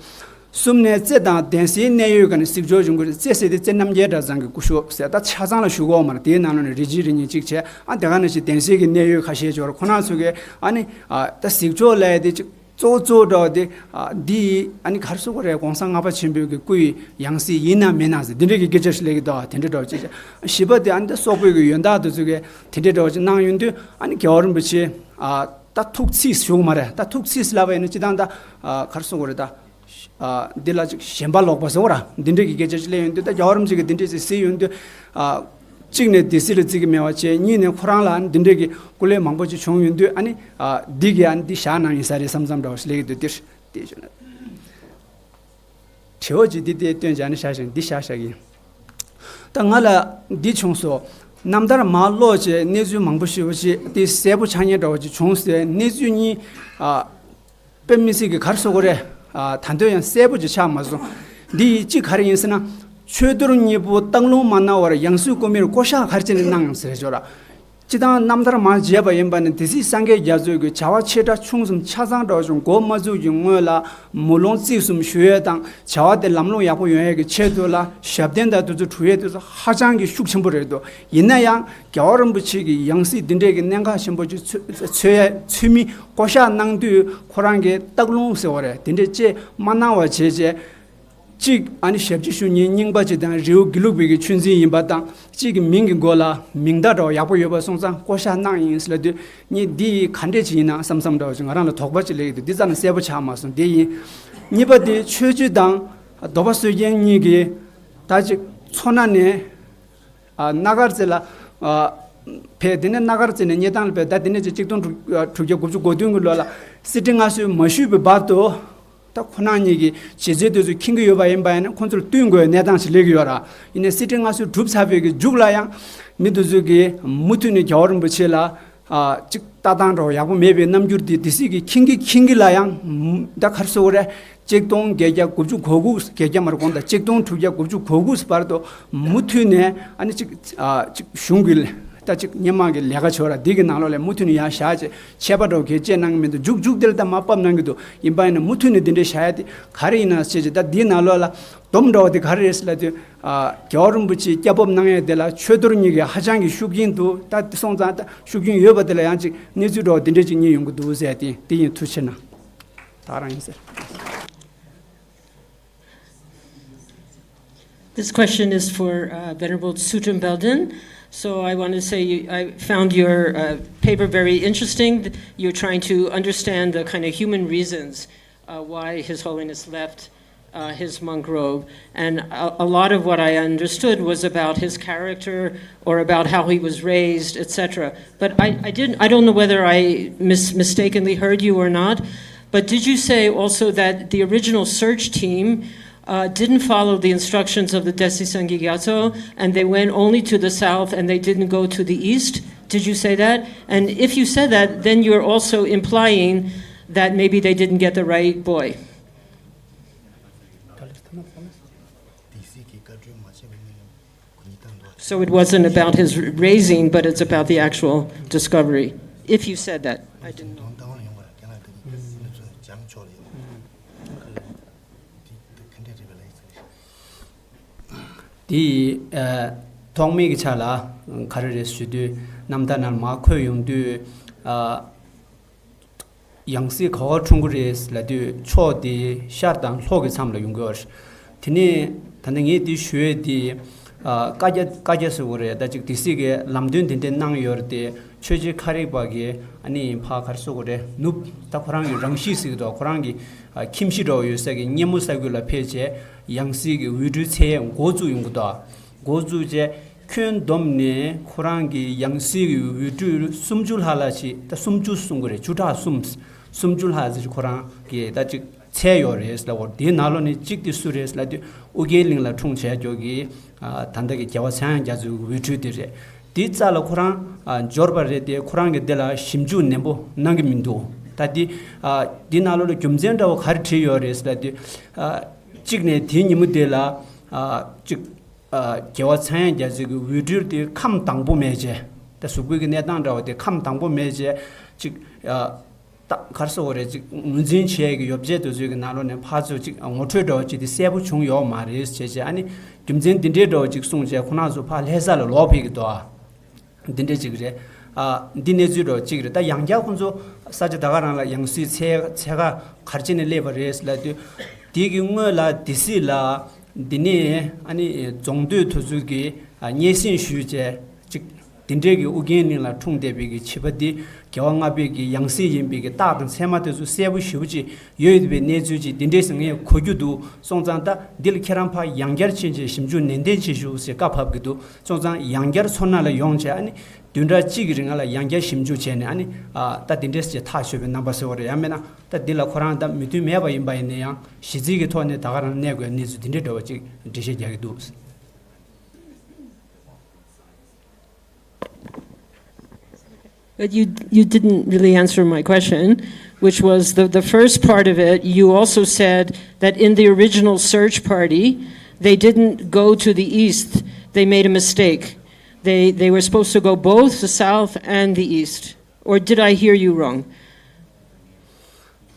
གསུམ་ནས་རྩེ་དང་གདན་སའི་གནད་ཡོད་ཀ་ནས་གཟིགས་ཕྱོགས་བྱུང་དགོས། རྩེ་ཟེར་དེ་རྩེ་རྣམ་རྒྱལ་གྲྭ་ཚང་གི་སྐུ་ཞབས་ཟེར་ད་ཆ་ཚང་ལ་ཞུ་གོ་མ་རེད། དེའི་ནང་ལོགས་ནས་རེ་ཅིག་རེ་གཉིས་ཅིག་བྱས་ཨ་དེ་ག་ནང་བཞིན་གདན་སའི་གི་གནད་ཡོད་ཁ་ཤས་ཅིག་ཡོད་རེད། ཁོ་རང་ཚོ་གི་ཨ་ནི་ཨ་ད་གཟིགས་ཕྱོགས་ལ་དེ་ཅིག་གཙོ་བོ་གཙོ་བོ་འདྲ་བ་དེ་ཨ་འདི་ཡིས་ཨ་ནི་ག་རེ་ཟེར་དགོས་རེད། གོང་ས་ལྔ་པ་ཆེན་པོའི་གི་སྐུ་ཡི་ཡང་སྲིད་ཡིན་ན་མིན་ན་ཟེར་འདི་འདྲའི་གི་སྐད་ཆ་ཞིག་སླེབས་ཀྱི་འདུག་དེ་འདྲ་འདྲ་བ་ཅིག་བྱས། བཞི་པ་དེ་ཨ་ནི་ད་སོག་པོའི་གི་ཡོན་བདག་དེ་ཚོ་གི་དེ་འདྲའི་འདྲ་བ་ཅིག་གནང་ཡོང་དུས་ཨ་ནི་རྒྱལ་བ་རིན་པོ་ཆེ་ཨ་ད་ཐུགས་རྩིས་ཞུ་གི་མ་རེད། ད་ཐུགས་རྩིས་ལབ་པ་ཡིན་ན་སྤྱིར་བཏང་ད་ཨ་ག་རེ་ཟེར་དགོས་རེད་ད། ཨ་འདི་ལ་ཅིག་ཞེན་པ་ལོག་པ་ཟེར་བ་ར་འདི་འདྲས་ཀྱི་སྐད་ཆ་ཅིག་སླེབས་ཡོང་དུས་ད་རྒྱལ་བ་རིན་པོ་ཆེ་གིས་འདི་འདྲས་ཅིག་གཟིགས་ཡོང་དུས་ཨ་གཅིག་ནས་སྡེ་སྲིད་ལ་བརྩི་གི་མེད་པ་བྱས། གཉིས་ནས་ཁོ་རང་ལ་འདི་འདྲས་ཀྱི་སྐུ་ལས་མང་པོ་ཅིག་བྱུང་ཡོང་དུས་ཨ་ནི་ཨ་འདི་གི་ཨ་ནི་འདི་བཞག་གནང་ཡིན་ས་རེད་བསམ་བསམ་འདྲ་བ་ཞིག་སླེབས་ཀྱི་འདུག་དེར་དེ་བྱུང་ན་དྲི་བ་ཅིག་འདི་དེ་སྟོན་བྱས་ནས་བཞག་ཞིང་འདི་བཞག་བཞག་ཡིན། ད་ང་ལ་འདི་བྱུང་སོང་། རྣམ་ཐར་མར་ཀློག་བྱས་གནས་ཚུལ་མང་པོ་ཞེ་པོ་ཅིག་དེ་གསལ་པོ་ཆགས་མཁན་འདྲ་བ་ཅིག་བྱུང་ཟེར་གནས་ཚུལ་གཉིས་ཨ། དཔེ་མི་སྲིད་ཀྱི་ག་རེ་ཟེར་དགོས་རེད། ཨ་ད་དུང་ཡང་གསལ་པོ་ཅིག་ཆགས་མ་སོང་། འདི་ཡི་གཅིག་ག་རེ་ཡིན་ཟེར་ན། ཆོས་རྡོར་གཉིས་པོ་སྟག་ལུང་མ་གནང་བར་ཡང་སྲིད་སྐུ་མིར་བསྐོ་བཞག་ག་རེ་བྱས་ནས་གནང་ཡང་ཟེར་ཞོར། སྤྱིར་བཏང་རྣམ་ཐར་མར་མཇལ་བ་ཡིན་པ་ནི་སྡེ་སྲིད་སངས་རྒྱས་རྒྱ་མཚོས་ཀྱི་བྱ་བ་ཆེ་ཕྲ་ཆུང་གསུམ་ཆ་ཚང་འགྲོ་བྱུང་འགོ་མ་བཙུགས་ཀྱི་སྔོན་ལ་མུ་ལོང་རྩིས་གསུམ་ཞུ་ཡས་དང་བྱ་བ་དེ་ལམ་ལྷོང་ཡག་པོ་ཡོང་ཡས་ཀྱི་ཆེད་དུ་ལ་ཞབས་བརྟན་དང་དེ་ཚོ་གྲུ་ཡས་དེ་ཚོ་ཧ་ཅང་གི་ཤུགས་ཆེན་པོ་རེད་འདུག་ཡིན་ན་ཡང་རྒྱལ་བ་རིན་པོ་ཆེ་གི་ཡང་སྲིད་འདི་འདྲས་ཀྱི་གནད་འགག་ཆེན་པོ་ཅིག་འཚོལ་འཚོལ་ཡས་འཚོལ་མི། བསྐོ་བཞག་གནང་དུས་ཁོ་རང་གིས་སྟག་ལུང་ཟེར་བ་རེད་དེ་འདྲས་ཅེས་མ་གནང་བ་བྱས་རྗེས། གཅིག་ཨ་ནི་ཞབས་ཕྱི་ཞུ་མཁན་རྙིང་པ་ཅིག་དང་རི་བོ་དགེ་ལུགས་པའི་གི་ཆོས་འཛིན་ཡིན་པ་དང་གཅིག་གི་མིང་གི་མགོ་ལ་མིང་བརྡ་འདྲ་བ་ཡག་པོ་ཡོད་པ་སོང་ཙང་བསྐོ་བཞག་གནང་ཡིན་ཟེར་ལབ་དུས་ངས་འདི་ཡི་ག་འདྲས་ཅིག་ཡིན་ན་བསམ་བསམ་འདྲ་བ་ཅིག་ང་རང་ལ་དོགས་པ་ཅིག་སླེབས་ཀྱི་འདུག་འདི་རྩ་ནས་གསལ་པོ་ཆགས་མ་སོང་དེ་ཡིན། གཉིས་པ་དེ་ཆོས་བརྒྱུད་དང་རྡོ་པ་སྲོལ་རྒྱུན་གཉིས་ཀྱིས་ད་ཅིག་མཚོ་སྣ་ནས། ཨ་སྣ་དཀར་རྩེ་ལ་ཨ་ཕེབས། དེ་ནས་སྣ་དཀར་རྩེ་ནས་སྙེ་ཐང་ལ་ཕེབས། ད་དེ་ནས་ཅིག་གཅིག་སྟོང་དྲུག་དྲུག་བརྒྱ་དགུ་བཅུ་གོ་བདུན་གྱི་ལོ་ལ་གསེར་ཁྲི་མངའ་གསོལ་མ་ཞུས་པའི་བར་དུ་ད་ཁོ་རང་གཉིས་ཀྱི་བྱས་རྗེས་དེ་ཚོ་མཁྱེན་གྱི་ཡོད་པ་ཡིན་པ་ཡིན་ན་ཁོང་ཚོར་བསྟུན་དགོས་གནས་སྟངས་ཤིག་སླེབས་ཀྱི་ཡོད་ར། ཡིན་ནའི་གསེར་ཁྲི་མངའ་གསོལ་གྲུབ་ཚར་བའི་གི་མཇུག་ལ་ཡང་མི་དེ་ཚོས་ཀྱིས་མུ་མཐུད་ནས་རྒྱལ་བ་རིན་པོ་ཆེ་ལ་ཨ་ཅིག་ལྟ་སྟངས་འདྲ་བོ་ཡག་པོ་མེད་པའི་རྣམ་འགྱུར་དེ་སྡེ་སྲིད་ཀྱིས་མཁྱེན་གྱི་མཁྱེན་གྱི་ལ་ཡང་ད་ག་རེ་ཟེར་དགོས་རེད། གཅིག་སྟོང་བརྒྱད་བརྒྱ་དགུ་བཅུ་གོ་དགུ་བརྒྱད་བརྒྱ་མར་དགོངས་དང་གཅིག་སྟོང་དྲུག་བརྒྱ་དགུ་བཅུ་གོ་དགུ་བར་དུ་མུ་མཐུད་ནས་ཨ་ནི་གཅིག་ཨ་གཅིག་གཞུང་གི་ད་གཅིག་སྔོན་མ་གི་ལས་ཀ་བྱོས་ར་འདི་གི་ནང་ལོགས་ལ་མུ་མཐུད་ནས་ཡར་བཞག་བྱས་ཆད་པ་འདྲ་བོ་གལ་ཆེ་གནང་གི་མི་འདུག་མཇུག་མཇུག་དེ་ལ་ད་མར་ཕབ་གནང་གི་འདུག་ཡིན་པ་ཡིན་ན་མུ་མཐུད་ནས་འདི་འདྲའི་བཞག་ཡ་དེ་ག་རེ་ཡིན་ན་བྱས་བྱས་ད་འདིའི་ནང་ལོགས་ལ་སྡོམ་འདྲ་བོ་དེ་ག་རེ་རེད་ཟེར་ལབ་དུས་ཨ་རྒྱལ་བ་རིན་པོ་ཆེའི་སྐྱ་བབས་གནང་ཡ་དེ་ལ་ཆོས་རྡོར་གཉིས་ཀྱི་ཧ་ཅང་གི་ཤུགས་རྐྱེན་འདུག་ད་སོང་ཙང་ད་ཤུགས་རྐྱེན་ཡོད་པ་དེ་ལ་ཡང་གཅིག་གནས་ཚུལ་འདྲ་བོ་དེ་འདྲས་ཅིག་རྙེད་ཡོང་གི་འདུག་ཟེར་ཏེ་དེ་ཡིན། ཐུགས་རྗེ་གནང་། ད་རང་ཡིན་ཟེར། This question is for uh, Venerable Tshutrim Belden. So I want to say you, I found your uh, paper very interesting. You're trying to understand the kind of human reasons uh, why His Holiness left uh, his monk robe. And a, a lot of what I understood was about his character or about how he was raised, et cetera. But I, I didn't, I don't know whether I mis- mistakenly heard you or not. But did you say also that the original search team uh, didn't follow the instructions of the Desi Sangye Gyatso and they went only to the south and they didn't go to the east? Did you say that? And if you said that, then you're also implying that maybe they didn't get the right boy. So it wasn't about his raising, but it's about the actual discovery. If you said that, I didn't know. དེ་ཐོག་མའི་གི་ཆ་ལ་ག་རེ་རེད་ཞུ་དུས། རྣམ་ཐར་ནང་མར་འཁོད་ཡོང་དུས། ཡང་སྲིད་ག་པར་འཁྲུངས་ཀྱི་རེད་ལབ་དུས། ཕྱོགས་དེ་ཤར་དང་ལྷོ་གི་མཚམས་ལ་ཡོང་གི་ཡོད་རེད། དེ་ནས་ད་ནི་ངས་དེ་ཞུ་ཡས་དེ། བཀའ་རྒྱ་བཀའ་རྒྱ་ཟེར་དགོས་རེད། ད་ཅིག་དེ་སྲིད་ཀྱི་ལམ་སྟོན་དེ་འདྲ་གནང་ཡོད་རེད་དེ། ཆོས་རྗེ་ཁ་རིག་པ་གིས་ཨ་ནི་ཕར་ག་རེ་ཟེར་དགོས་རེད། ནུབ་ད་ཁོ་རང་གི་རང་གཤིས་ཟེར་གི་འདུག་ཁོ་རང་གི་ཁྱིམ་གཞིས་འདྲ་བོ་ཡོད་ས་གི་སྙེ་མོ་ས་ཁུལ་ལ་ཕེབས་བྱས། ཡང་སྲིད་ཀྱི་འོས་སྤྲུལ་འཚོལ་ཡས་འགོ་བཙུགས་ཡོང་གི་འདུག་འགོ་བཙུགས་བྱས་ཁྱོན་བསྡོམས་ནས་ཁོ་རང་གི་ཡང་སྲིད་ཀྱི་འོས་སྤྲུལ་སུམ་ཅུ་ལྷག་ལ་ཅིག་ད་སུམ་ཅུ་གསུང་གི་རེད། བཅུ་ཕྲག་གསུམ། སུམ་ཅུ་ལྷག་ཙམ་ཁོ་རང་གིས་ད་ཅིག་འཚོལ་ཡོད་རེད་ལབ་པ། དེའི་ནང་ལོགས་ནས་གཅིག་དེ་སུ་རེད་ལབ་དུས། ཨོ་རྒྱན་གླིང་ལ་འཁྲུངས་བྱས་ཀྱོག་གི་ད་ལྟ་གི་རྒྱལ་བ་ཚངས་དབྱངས་རྒྱ་མཚོའི་འོས་སྤྲུལ་དེ་རེད། དེའི་རྩ་ལ་ཁོ་རང་འབྱོར་པ་རེད་དེ། ཁོ་རང་གིས་དེ་ལ་ཞིབ་འཇུག་ནན་པོ་གནང་གི་མི་འདུག་ད་དེ་དེའི་ནང་ལོགས་ལ་རྒྱུ་མཚན་འདྲ་བོ་ག་རེ་བྲིས་ཡོད་རེད་ལབ་དུས། གཅིག་ནས་དེའི་ཉིན་མོ་དེ་ལ་གཅིག་རྒྱལ་བ་ཚངས་དབྱངས་རྒྱ་མཚོའི་འོས་སྤྲུལ་དེ་ཁམས་དྭངས་པོ་མེད་བྱས། ད་གཟུགས་པོའི་གི་གནས་སྟངས་འདྲ་བོ་དེ་ཁམས་དྭངས་པོ་མེད་བྱས། ཅིག་ད་ག་རེ་ཟེར་དགོས་རེད། ཅིག་ངོས་འཛིན་བྱས་ཀྱི་ཡོ་བྱད་དེ་ཚོའི་གི་ནང་ལོགས་ནས་ཕར་ཚུར་ཅིག་ངོ་འཕྲོད་འདྲ་བོ་ཅིག་དེ་གསལ་པོ་བྱུང་ཡོད་མ་རེད་བྱས་བྱས། ཨ་ནི་རྒྱུ་མཚན་འདི་འདྲའི་འདྲ་བོ་ཅིག་གསུངས་བྱས་ཁོ་རང་ཚོ་ཕར་ལྷ་ས་ལ་ལོག་ཕེབས་ཀྱི་འདུག་འདི་འདྲ་ཅིག་རེད། འདི་གནས་ཚུལ་འདྲ་བོ་ཅིག་རེད། ད་ཡང་བསྐྱར་ཁོང་ཚོ་ས་ཆ་ད་ག་རང་ལ་ཡང་སྲིད་འཚོལ་འཚོལ་ག་ག་རེ་བྱས་ནས་སླེབས་པ་རེད་ལབ་དུས། དེ་གི་སྔོན་ལ་དེ་སྲིད་ལ་འདི་ནས་ཨ་ནི་རྫོང་སྡོད་དེ་ཚོ་གིས་སྙན་སེང་ཞུས་བྱས་ཅིག་དེ་འདྲའི་གི་ཨོ་རྒྱན་གླིང་ལ་འཁྲུངས་བསྡད་པའི་གི་བྱིས་པ་འདི་རྒྱལ་བ་ལྔ་པའི་གི་ཡང་སྲིད་ཡིན་པའི་གི་རྟགས་དང་མཚན་མ་དེ་ཚོ་གསལ་པོ་ཞེ་པོ་ཅིག་ཡོད་པའི་གནས་ཚུལ་ཅིག་འདི་འདྲས་ངས་གོ་རྒྱུ་འདུག་སོང་ཙང་ད་འདི་ལ་ཁྱེད་རང་ཕར་ཡང་བསྐྱར་ཕྱིན་བྱས་ཞིབ་འཇུག་ནན་ཏན་བྱེད་ཤོག་ཟེར་བཀའ་ཕབ་གི་འདུག་སོང་ཙང་ཡང་བསྐྱར་མཚོ་སྣ་ལ་ཡོང་བྱས། ཨ་ནི་བདུན་ཕྲག་གཅིག་གི་རིང་ལ་ཡང་བསྐྱར་ཞིབ་འཇུག་བྱས་ནས། ཨ་ནི་ད་འདི་འདྲས་ཀྱི་ཐག་ཆོད་པའི་རྣམ་པ་ཟེར་བ་རེད། ཡང་མིན་ན་ད་འདི་ལ་ཁོ་རང་ད་མོས་མཐུན་མེད་པ་ཡིན་པ་ཡིན་ན་ཡང་། གཞི་རྩའི་གི་ཐོག་ནས་ད་ག་རང་གནས་དགོས་གནས་ཚུལ་འདི་འདྲས་འདྲ་བོ་ཅིག་འགྲེལ་བཤད་རྒྱག་གི་འདུག But you, you didn't really answer my question, which was the, the first part of it. You also said that in the original search party, they didn't go to the east. They made a mistake. They, they were supposed to go both the south and the east. Or did I hear you wrong?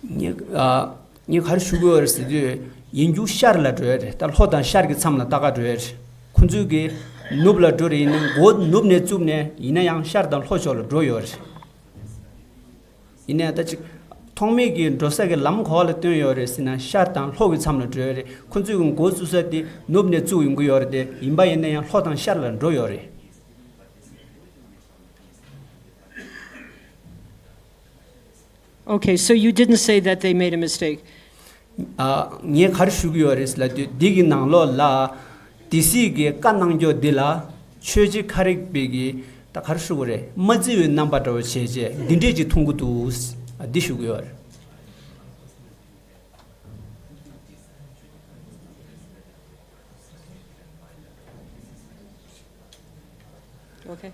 ངས་ཨ། ངས་ག་རེ་ཞུ་དགོས་རེད་ཟེར་དུས། ཡིན་རྒྱུ་ཤར་ལ་འགྲོ་ཡ་རེད། ད་ལྷོ་དང་ཤར་གྱི་མཚམས་ལ་ལྟ་ག་འགྲོ་ཡ་རེད། ཁོ་ཚོས་གི་ནུབ་ལ་འགྲོ་རེད། ཡིན་ན་འགོ་ནུབ་ནས་བཙུགས་ནས་ཡིན་ན་ཡང་ཤར་དང་ལྷོ་ཕྱོགས་ལ་འགྲོ་ཡོད་རེད། ཡིན་ན་ཡང་ད་ཅིག་ཐོག་མའི་གི་འགྲོ་ས་གི་ལམ་ག་པ་ལ་སྟོན་ཡོད་རེད་ཟེར་ན། ཤར་དང་ལྷོ་གི་མཚམས་ལ་འགྲོ་ཡ་རེད། ཁོ་ཚོས་གི་འགོ་བཙུགས་ས་དེ་ནུབ་ནས་བཙུགས་ཡོང་གི་ཡོད་རེད་དེ། ཡིན་པ་ཡིན་ན་ཡང་ལྷོ་དང་ཤར་ལ་འགྲོ་ཡོད་རེད། Okay, so you didn't say that they made a mistake. ཨ། ངས་ག་རེ་ཞུ་གི་ཡོད་རེད་ལབ་དུས། འདི་གི་ནང་ལོགས་ལ་དེ་སྲིད་ཀྱི་བཀའ་གནང་རྒྱུ་འདི་ལ་ཆོས་རྗེ་ཁ་རིག་པའི་གི་ད་ག་རེ་ཞུ་དགོས་རེད། མ་བརྩི་བའི་རྣམ་པ་འདྲ་བོ་བྱས་བྱས་འདི་འདྲས་ཅིག་མཐོང་གི་འདུག་འདི་ཞུ་གི་ཡོད་རེད། Okay.